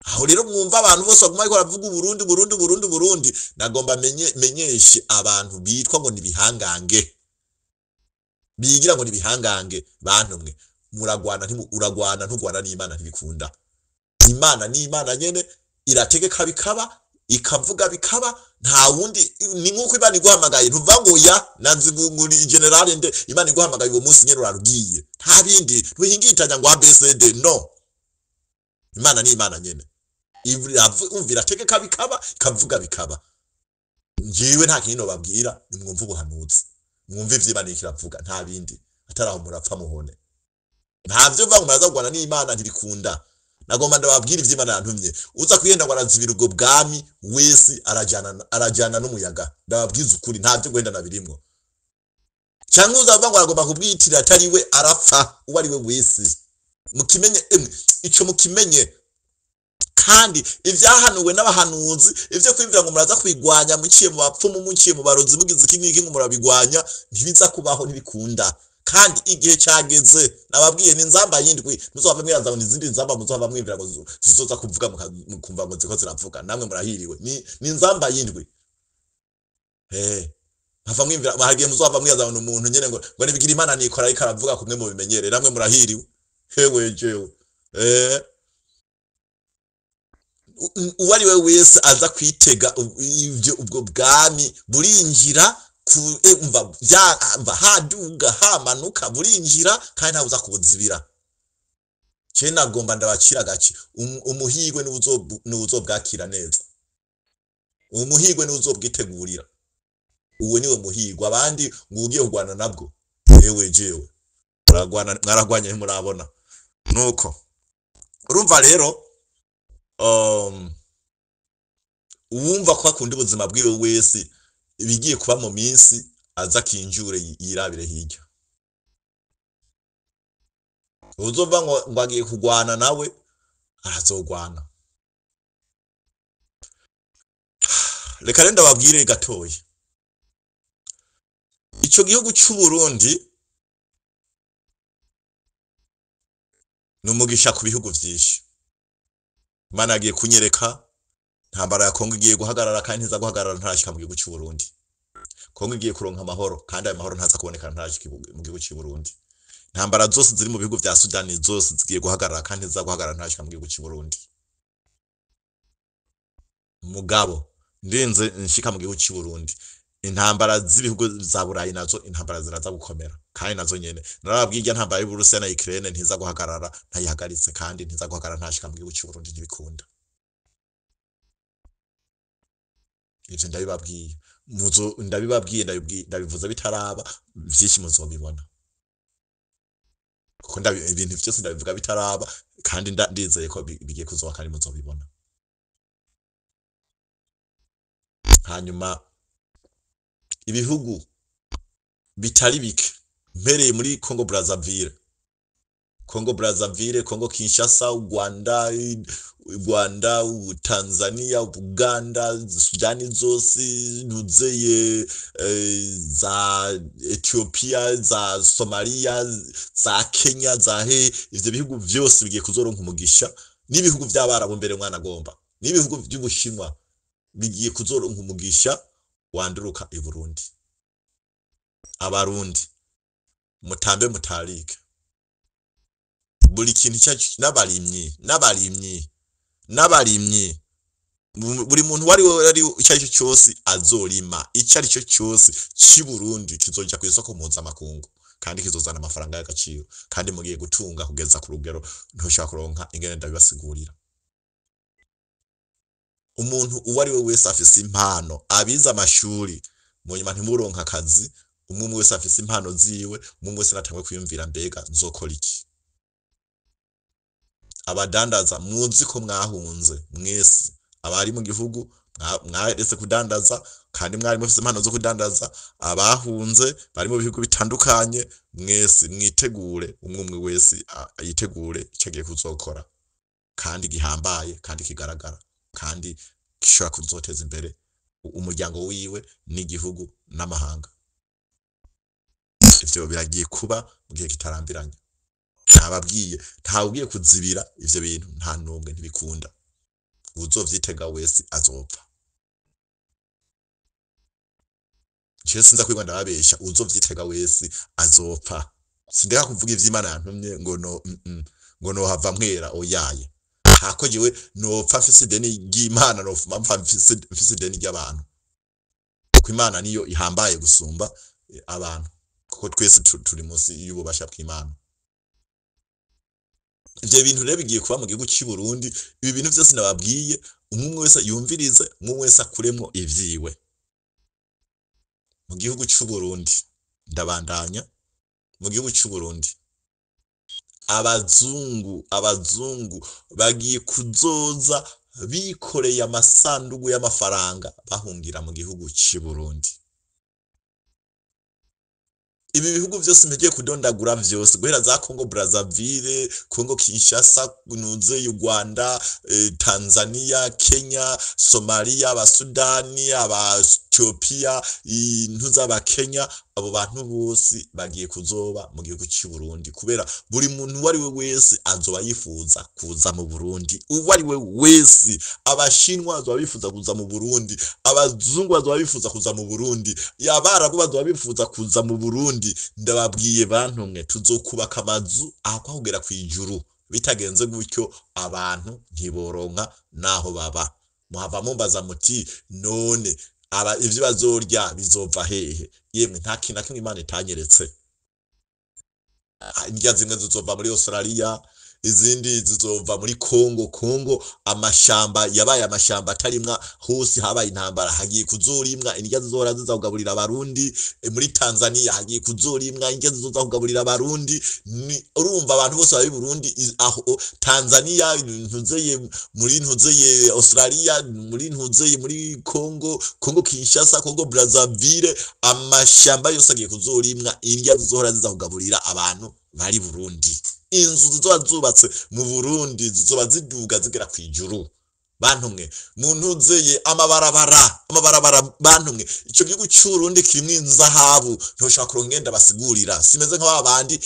Aho rero mwumva abantu bose baguma bariko baravuga Uburundi, Burundi, Burundi, Burundi, nagomba menyeshe abantu bitwa ngo ni bihangange, bigira ngo ni bihangange. Bantu mwe muragwana, uragwana ntugwana n'Imana ntibikunda. Imana ni Imana nyene, irategeka bikaba, ikavuga bikaba, nta wundi. Ni nkuko Imana iguhamagaye ntuva ngo ya nanzi nguri general nde, Imana iguhamagaye uwo munsi nyene urarugiye, nta bindi, ntuhingitanya ngo ABCD, no. Imana ni Imana nyene, umva irategeka bikaba, ikavuga bikaba. Njewe nta kintu babwira, nimwumve ubuhanuzi, mwumve ivyo Imana iriko iravuga, nta bindi. Atari aho murapfa muhone, nta vyo mvuga ngo muraza kurwana n'Imana ntibikunda. Nagomba ndababwira ivyo Imana yantumye. Uza kwihenda ngo arazibira ubwo bwami wese arajana n'umuyaga. Ndababwiza ukuri, nta vyo guhenda nabirimwo. Canke uza ngo aragomba kubwiyitirira atari we, arapfa uwo ari we wese. Mukimenye emwe, ico mukimenye. Kandi ivyahanuwe n'abahanuzi, ivyo kwiyumvira ngo muraza kubigwanya muciye mu bapfumu, muciye mu barozi, mugize iki n'iki ngo murabigwanya, ntibiza kubaho, ntibikunda. Kandi igihe cageze, nababwiye ni nzamba yindwi, muzohava mwibaza ngo ni izindi nzamba, muzohava mwiyumvira ngo zizoza kuvuga, mukumva ngo ziko ziravuga, namwe murahiriwe. Ni nzamba yindwi. Hava mwiyumvira, hagiye muzohava mwibaza ngo ni umuntu nyene ngo nibigira Imana nikora ariko aravuga kumwe mubimenyere, namwe murahiriwe. Hewe jewe. Uwo ari we wese aza kwitega ivyo ubwo bwami burinjira ku, umva, bya, umva, haduga hamanuka burinjira, kandi ntawe uza kubuzibira. Je nagomba ndabacira gace, umuhigwe niwuzobwakira neza, umuhigwe niwuzobwitegurira, uwo niwe muhigwe. Abandi ngo ugiye kurwana nabwo, ewe jewe muragwana, mwaragwanye ntimurabona. Nuko urumva rero, uwumva ko akunda ubuzima bwiwe wese, ibigiye kuba mu minsi aza akinjure yirabire hirya. Uzova ngo agiye kurwana nawe arazogwana. Reka rero ndababwire gatoya, ico gihugu c'u Burundi ni umugisha ku bihugu vyinshi. Imana yagiye kunyereka intambara ya Kongo igiye guhagarara, kandi ntiza guhagarara ntarashika mu gihugu c'u Burundi. Kongo igiye kuronka amahoro, kandi ayo mahoro ntaza kuboneka ntarashika mu gihugu c'u Burundi. Intambara zose ziri mu bihugu vya Sudani zose zigiye guhagarara, kandi ntiza guhagarara ntarashika mu gihugu c'u Burundi. Mugabo ndinze nshika mu gihugu c'u Burundi, intambara z'ibihugu za Burayi nazo intambara ziraza gukomera, kandi nazo nyene narababwiye irya ntambara y'Uburusiya na Ukraine ntiza guhagarara ntayihagaritse, kandi ntiza guhagarara ntashika mu gihugu c'u Burundi, ntibikunda. Ivyo ndabibabwiye, muzo ndabibabwiye, ndabivuze bitaraba, vyinshi muzobibona, kuko ibintu vyose ndabivuga bitaraba, kandi ndizeye ko bigiye kuzoba, kandi muzobibona. Hanyuma ibihugu bitari bike, mpereye muri Congo Brazzaville, Congo Brazzaville, Congo Kinshasa, Rwanda, Rwanda, Tanzania, Uganda, Sudani zose, nuzeye, za Ethiopia, za Somalia, za Kenya, za he, ivyo bihugu vyose bigiye kuzoronka umugisha, n'ibihugu vy'Abarabu mbere mwana agomba, n'ibihugu vy'Ubushinwa bigiye kuzoronka umugisha wanduruka i Burundi. Abarundi mutambe mutarike, buri kintu cyacu, n'abarimyi, n'abarimyi, n'abarimyi, buri muntu wari we ari icyo ari cyo cyose azorima icyo ari cyo cyose cy'i Burundi kizoja ku isoko mpuzamakungu, kandi kizozana amafaranga y'agaciro, kandi mugiye gutunga kugeza ku rugero ntushobora kuronka ingene ndabibasigurira. Umuntu uwo ari we wese afise impano, abize amashuri mu nyuma ntimuronka akazi, umwe umwe wese afise impano ziwe, umwe wese natangwe kwiyumvira mbega nzokora iki. Abadandaza muzi ko mwahunze mwese, abari mu gihugu Mwaretse kudandaza kandi mwari mufise impano zo kudandaza. Abahunze bari mu bihugu bitandukanye, mwese mwitegure, umwe umwe wese yitegure ico agiye kuzokora kandi gihambaye kandi kigaragara kandi gishobora kuzoteza imbere umuryango wiwe n'igihugu n'amahanga. Ivyo biragiye kuba mu gihe kitarambiranye. Ntababwiye, ntawugiye kuzibira ivyo bintu, nta n'umwe, ntibikunda. Uwuzovyitega wese azopfa. Jewe sinza kwirwa ndababesha, uwuzovyitega wese azopfa. Sindeka kuvuga ivy'Imana yantumye ngo no ngo nohava mpwera, oyaye. Hako jewe nopfa mfise ideni ry'Imana, nopfa mfise ideni ry'abantu. Kuko Imana niyo ihambaye gusumba abantu. Kuko twese turi munsi y'ububasha bw'Imana. Ivyo bintu rero bigiye kuba mu gihugu cy'u Burundi. Ibi bintu vyose nababwiye, umwe wese yumvirize, umwe wese akuremwo ivyiwe. Mu gihugu cy'u Burundi, ndabandanya, mu gihugu cy'u Burundi, abazungu bagiye kuzoza bikoreye amasandugu y'amafaranga bahungira mu gihugu cy'u Burundi. Ibi bihugu vyose mpegiye kudondagura vyose, guhera za Congo Brazzaville, Congo Kinshasa, nuze Uganda, Tanzania, Kenya, Somalia, abasudani, aba Ethiopia, intuza aba Kenya, abo bantu bose bagiye kuzoba mu gihugu cy'u Burundi, kubera buri muntu uwo ari we wese azoba yifuza kuza mu Burundi. Uwo ari we wese, abashinwa bazoba bifuza kuza mu Burundi, abazungu bazoba bifuza kuza mu Burundi, abarabu bazoba bifuza kuza mu Burundi. Ndababwiye bantu mwe, tuzokubaka amazu ahakwa kugera kw'ijuru. Bitagenze gutyo abantu ntiboronka naho baba. Muhava mumbaza muti none aba ivyo bazorya bizova hehe? Yemwe, nta kintu na kimwe Imana itanyeretse. Indya zimwe zizova muri Australia, izindi zizova muri Congo. Congo amashamba yabaye amashamba atarimwa hose, habaye intambara, hagiye kuzorimwa indya zizora ziza kugaburira abarundi. Muri Tanzania hagiye kuzorimwa indya zizoza kugaburira abarundi. Urumva abantu bose bari Burundi, aho Tanzania, ntuzeye muri ntuzeye Australia, muri ntuzeye muri Congo, Congo Kinshasa, Congo Brazzaville, amashamba yose agiye kuzorimwa indya zizohora ziza kugaburira abantu bari Burundi. Inzu zizoba zubatse mu Burundi zizoba ziduga zigera kwijuru. Bantu mwe, muntuzeye amabarabara, amabarabara bantu mwe, ico gihugu cy'u Burundi kirimwo inzahabu, ntoshaka kurongenda basigurira. Simeze nka babandi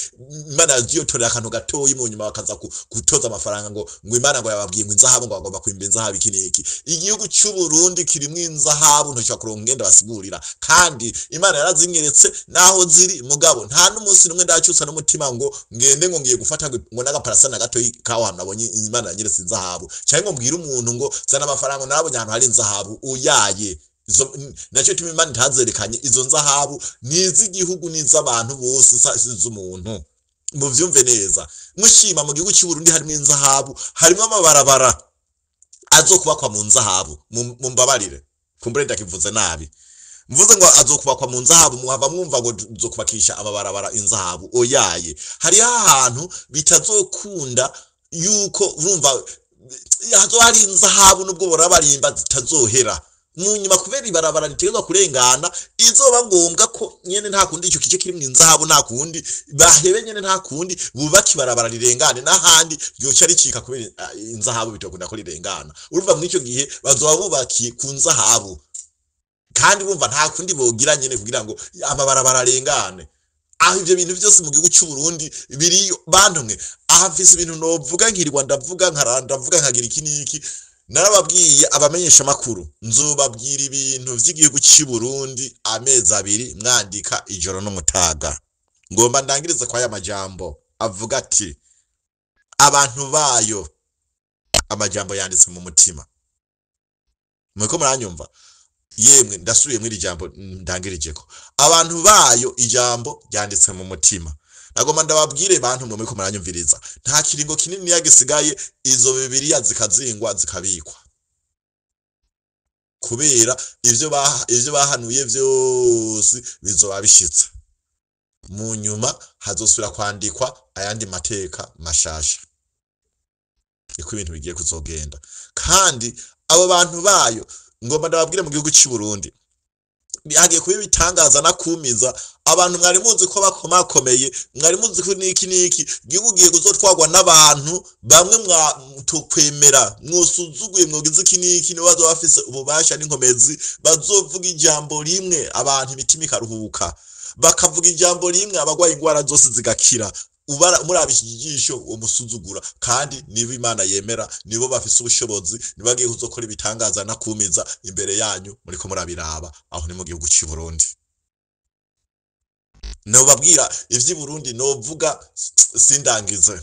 Imana yagiyotorera akantu gatoyi mu nyuma bakaza gutoza amafaranga ngo Imana ngo yababwiye ngo inzahabu, ngo bagomba kwimba inzahabu iki n'iki. Igihugu cy'u Burundi kirimwo inzahabu, ntoshaka kurongenda basigurira. Kandi Imana yarazinyeretse naho ziri, mugabo nta n'umunsi n'umwe ndacyusa n'umutima ngo ngende ngo ngiye gufata ngo n'agaparasa na gatoyi kaho hantu nabonye Imana yanyeretse inzahabu, cyangwa ngo mbwire umuntu ngo zana amafaranga narabonye ahantu hari inzahabu. Uyaye izo nacyo tuma Imana ntazerekanye izo nzahabu, niz'igihugu n'iz'abantu bose, z'umuntu. Muvyumve neza, mushima mu gihugu cy'u Burundi harimo inzahabu, harimo amabarabara azokubakwa mu nzahabu. Mumbabarire kumbure ndakivuze nabi, mvuze ngo azokubakwa mu nzahabu, muhava mwumva ngo nzokubakisha amabarabara inzahabu. Oyaye, hari ahantu bitazokunda yuko urumva hazo hari inzahabu nubwo borabarimba zitazohera mu nyuma, kubera ibarabara ritegerezwa kurengana, izoba ngombwa ko nyene nta kundi ico kice kirimwo inzahabu, nta kundi bahebe nyene, nta kundi bubaka ibarabara rirengane, n'ahandi ryoca ricika kubera inzahabu bitokunda ko rirengana. Urumva muri ico gihe bazoba bubakiye ku nzahabu, kandi urumva nta kundi bogira nyene kugira ngo amabarabara arengane. Aho ivyo bintu vyose mu gihugu cy'u Burundi biriyo bantu mwe. Aha mfise ibintu novuga nkirirwa ndavuga nkaranda ndavuga nkagira iki n'iki. Narababwiye abamenyesha makuru, nzobabwira ibintu vy'igihugu cy'u Burundi amezi abiri mwandika ijoro n'umutaga. Ngomba ndangirize kwa aya majambo avuga ati abantu bayo amajambo yanditse mu mutima. Muriko muranyumva? Yemwe, ndasubiye muri ijambo ndangirije ko abantu bayo ijambo ryanditse mu mutima. Nagomba ndababwire bantu mwe muriko muranyumviriza, nta kiringo kinini gisigaye izo Bibiliya zikazingwa zikabikwa, kubera ivyo bahanuye vyose bizoba bishitse. Mu nyuma hazosubira kwandikwa ayandi mateka mashasha, niko ibintu bigiye kuzogenda. Kandi abo bantu bayo Ngomba ndababwire mu gihugu cy'u Burundi hagiye kuba ibitangaza nakumiza abantu mwari muzi ko bakomakomeye, mwari muzi ko niki niki. Igihugu giye kuzotwagwa n'abantu bamwe mwa tukwemera, mwosuzuguye, mwogize iki niki, nibo bazoba bafise ububasha n'inkomezi, bazovuga ijambo rimwe abantu imitima ikaruhuka, bakavuga ijambo rimwe abagwaye ingwara zose zigakira. Murabisha ijisho uwo musuzugura, kandi nibo Imana yemera, nibo bafise ubushobozi, nibo bagiye kuzokora ibitangaza nakumiza imbere yanyu muriko murabiraba. Aho ni mu gihugu cy'u Burundi. Nobabwira ivy'i Burundi, novuga sindangize,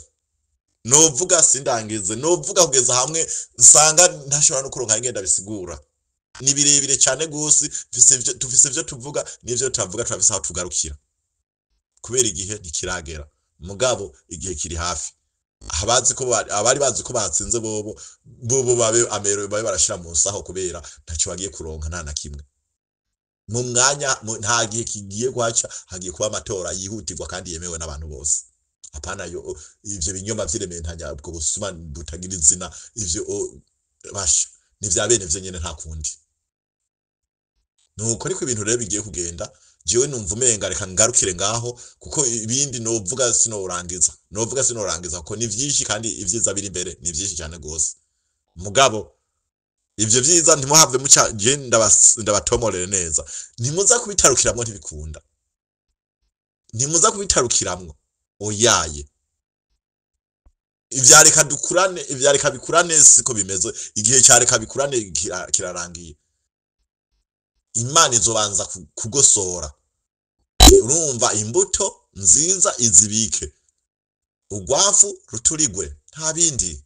novuga sindangize, novuga kugeza hamwe nsanga ntashobora no kuronka ingenda bisigura. Ni birebire cyane gose. Tufise ivyo tuvuga n'ivyo tutavuga, turafise aho tugarukira kubera igihe ntikiragera. Mugabo igihe kiri hafi. Abazi ko abari bazi ko batsinze, bobo bobo babe amero, babe barashira mu nsaho, kubera ntacyo bagiye kuronka, nta na kimwe. Mu mwanya nta gihe kigiye guhaca, hagiye kuba amatora yihutirwa kandi yemewe n'abantu bose. Apana yo ivyo binyoma vy'irementanya, ubwo busuma butagira izina, ivyo basha ni vya bene vyo nyene, nta kundi. Nuko ariko ibintu rero bigiye kugenda. Jewe numva umenga reka ngarukire ngaho, kuko ibindi novuga sinorangiza, novuga sinorangiza, kuko ni vyinshi, kandi ivyiza biri imbere ni vyinshi cyane gose. Mugabo ivyo vyiza ntimuhave muca, je ndabatomorere neza, ntimuza kubitarukiramwo, ntibikunda, ntimuza kubitarukiramwo, oyaye. Ivya reka dukurane, ivya reka bikurane, siko bimeze. Igihe cya reka bikurane kirarangiye. Imana izobanza kugosora, urumva, imbuto nziza izibike, urwafu ruturigwe, nta bindi,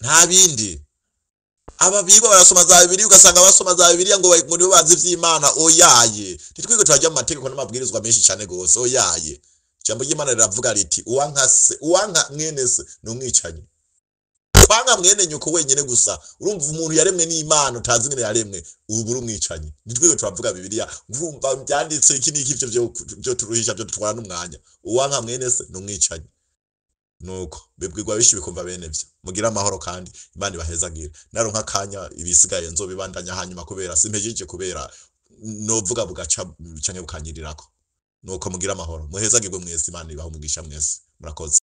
nta bindi. Aba biga barasoma za Bibiliya, ugasanga basoma za Bibiliya ngo nibo bazi ivy'Imana. Oyaye, ntitwige turajya mu mategeko n'amabwirizwa menshi cyane gose, oyaye. Ijambo ry'Imana riravuga riti: "Uwanka se, uwanka mwene se ni umwicanyi." Kwanga mwene nyoko wenyene gusa, urumva, umuntu yaremwe n'Imana utazi ingene yaremwe, ubu uri umwicanyi. Ntitwige turavuga Bibiliya, urumva, byanditse iki n'iki, ivyo byo turuhisha, byo dutwara n'umwanya. Uwanka mwene se ni umwicanyi. Nuko bibwirwa bishi bikumva bene vyo. Mugira amahoro kandi Imana ibahezagire. Naronka akanya ibisigaye nzobibandanya hanyuma, kubera simpejeje, kubera novuga bugaca canke bukanyirirako. Nuko mugira amahoro, muhezagirwe mwese, Imana ibahe umugisha mwese, murakoze.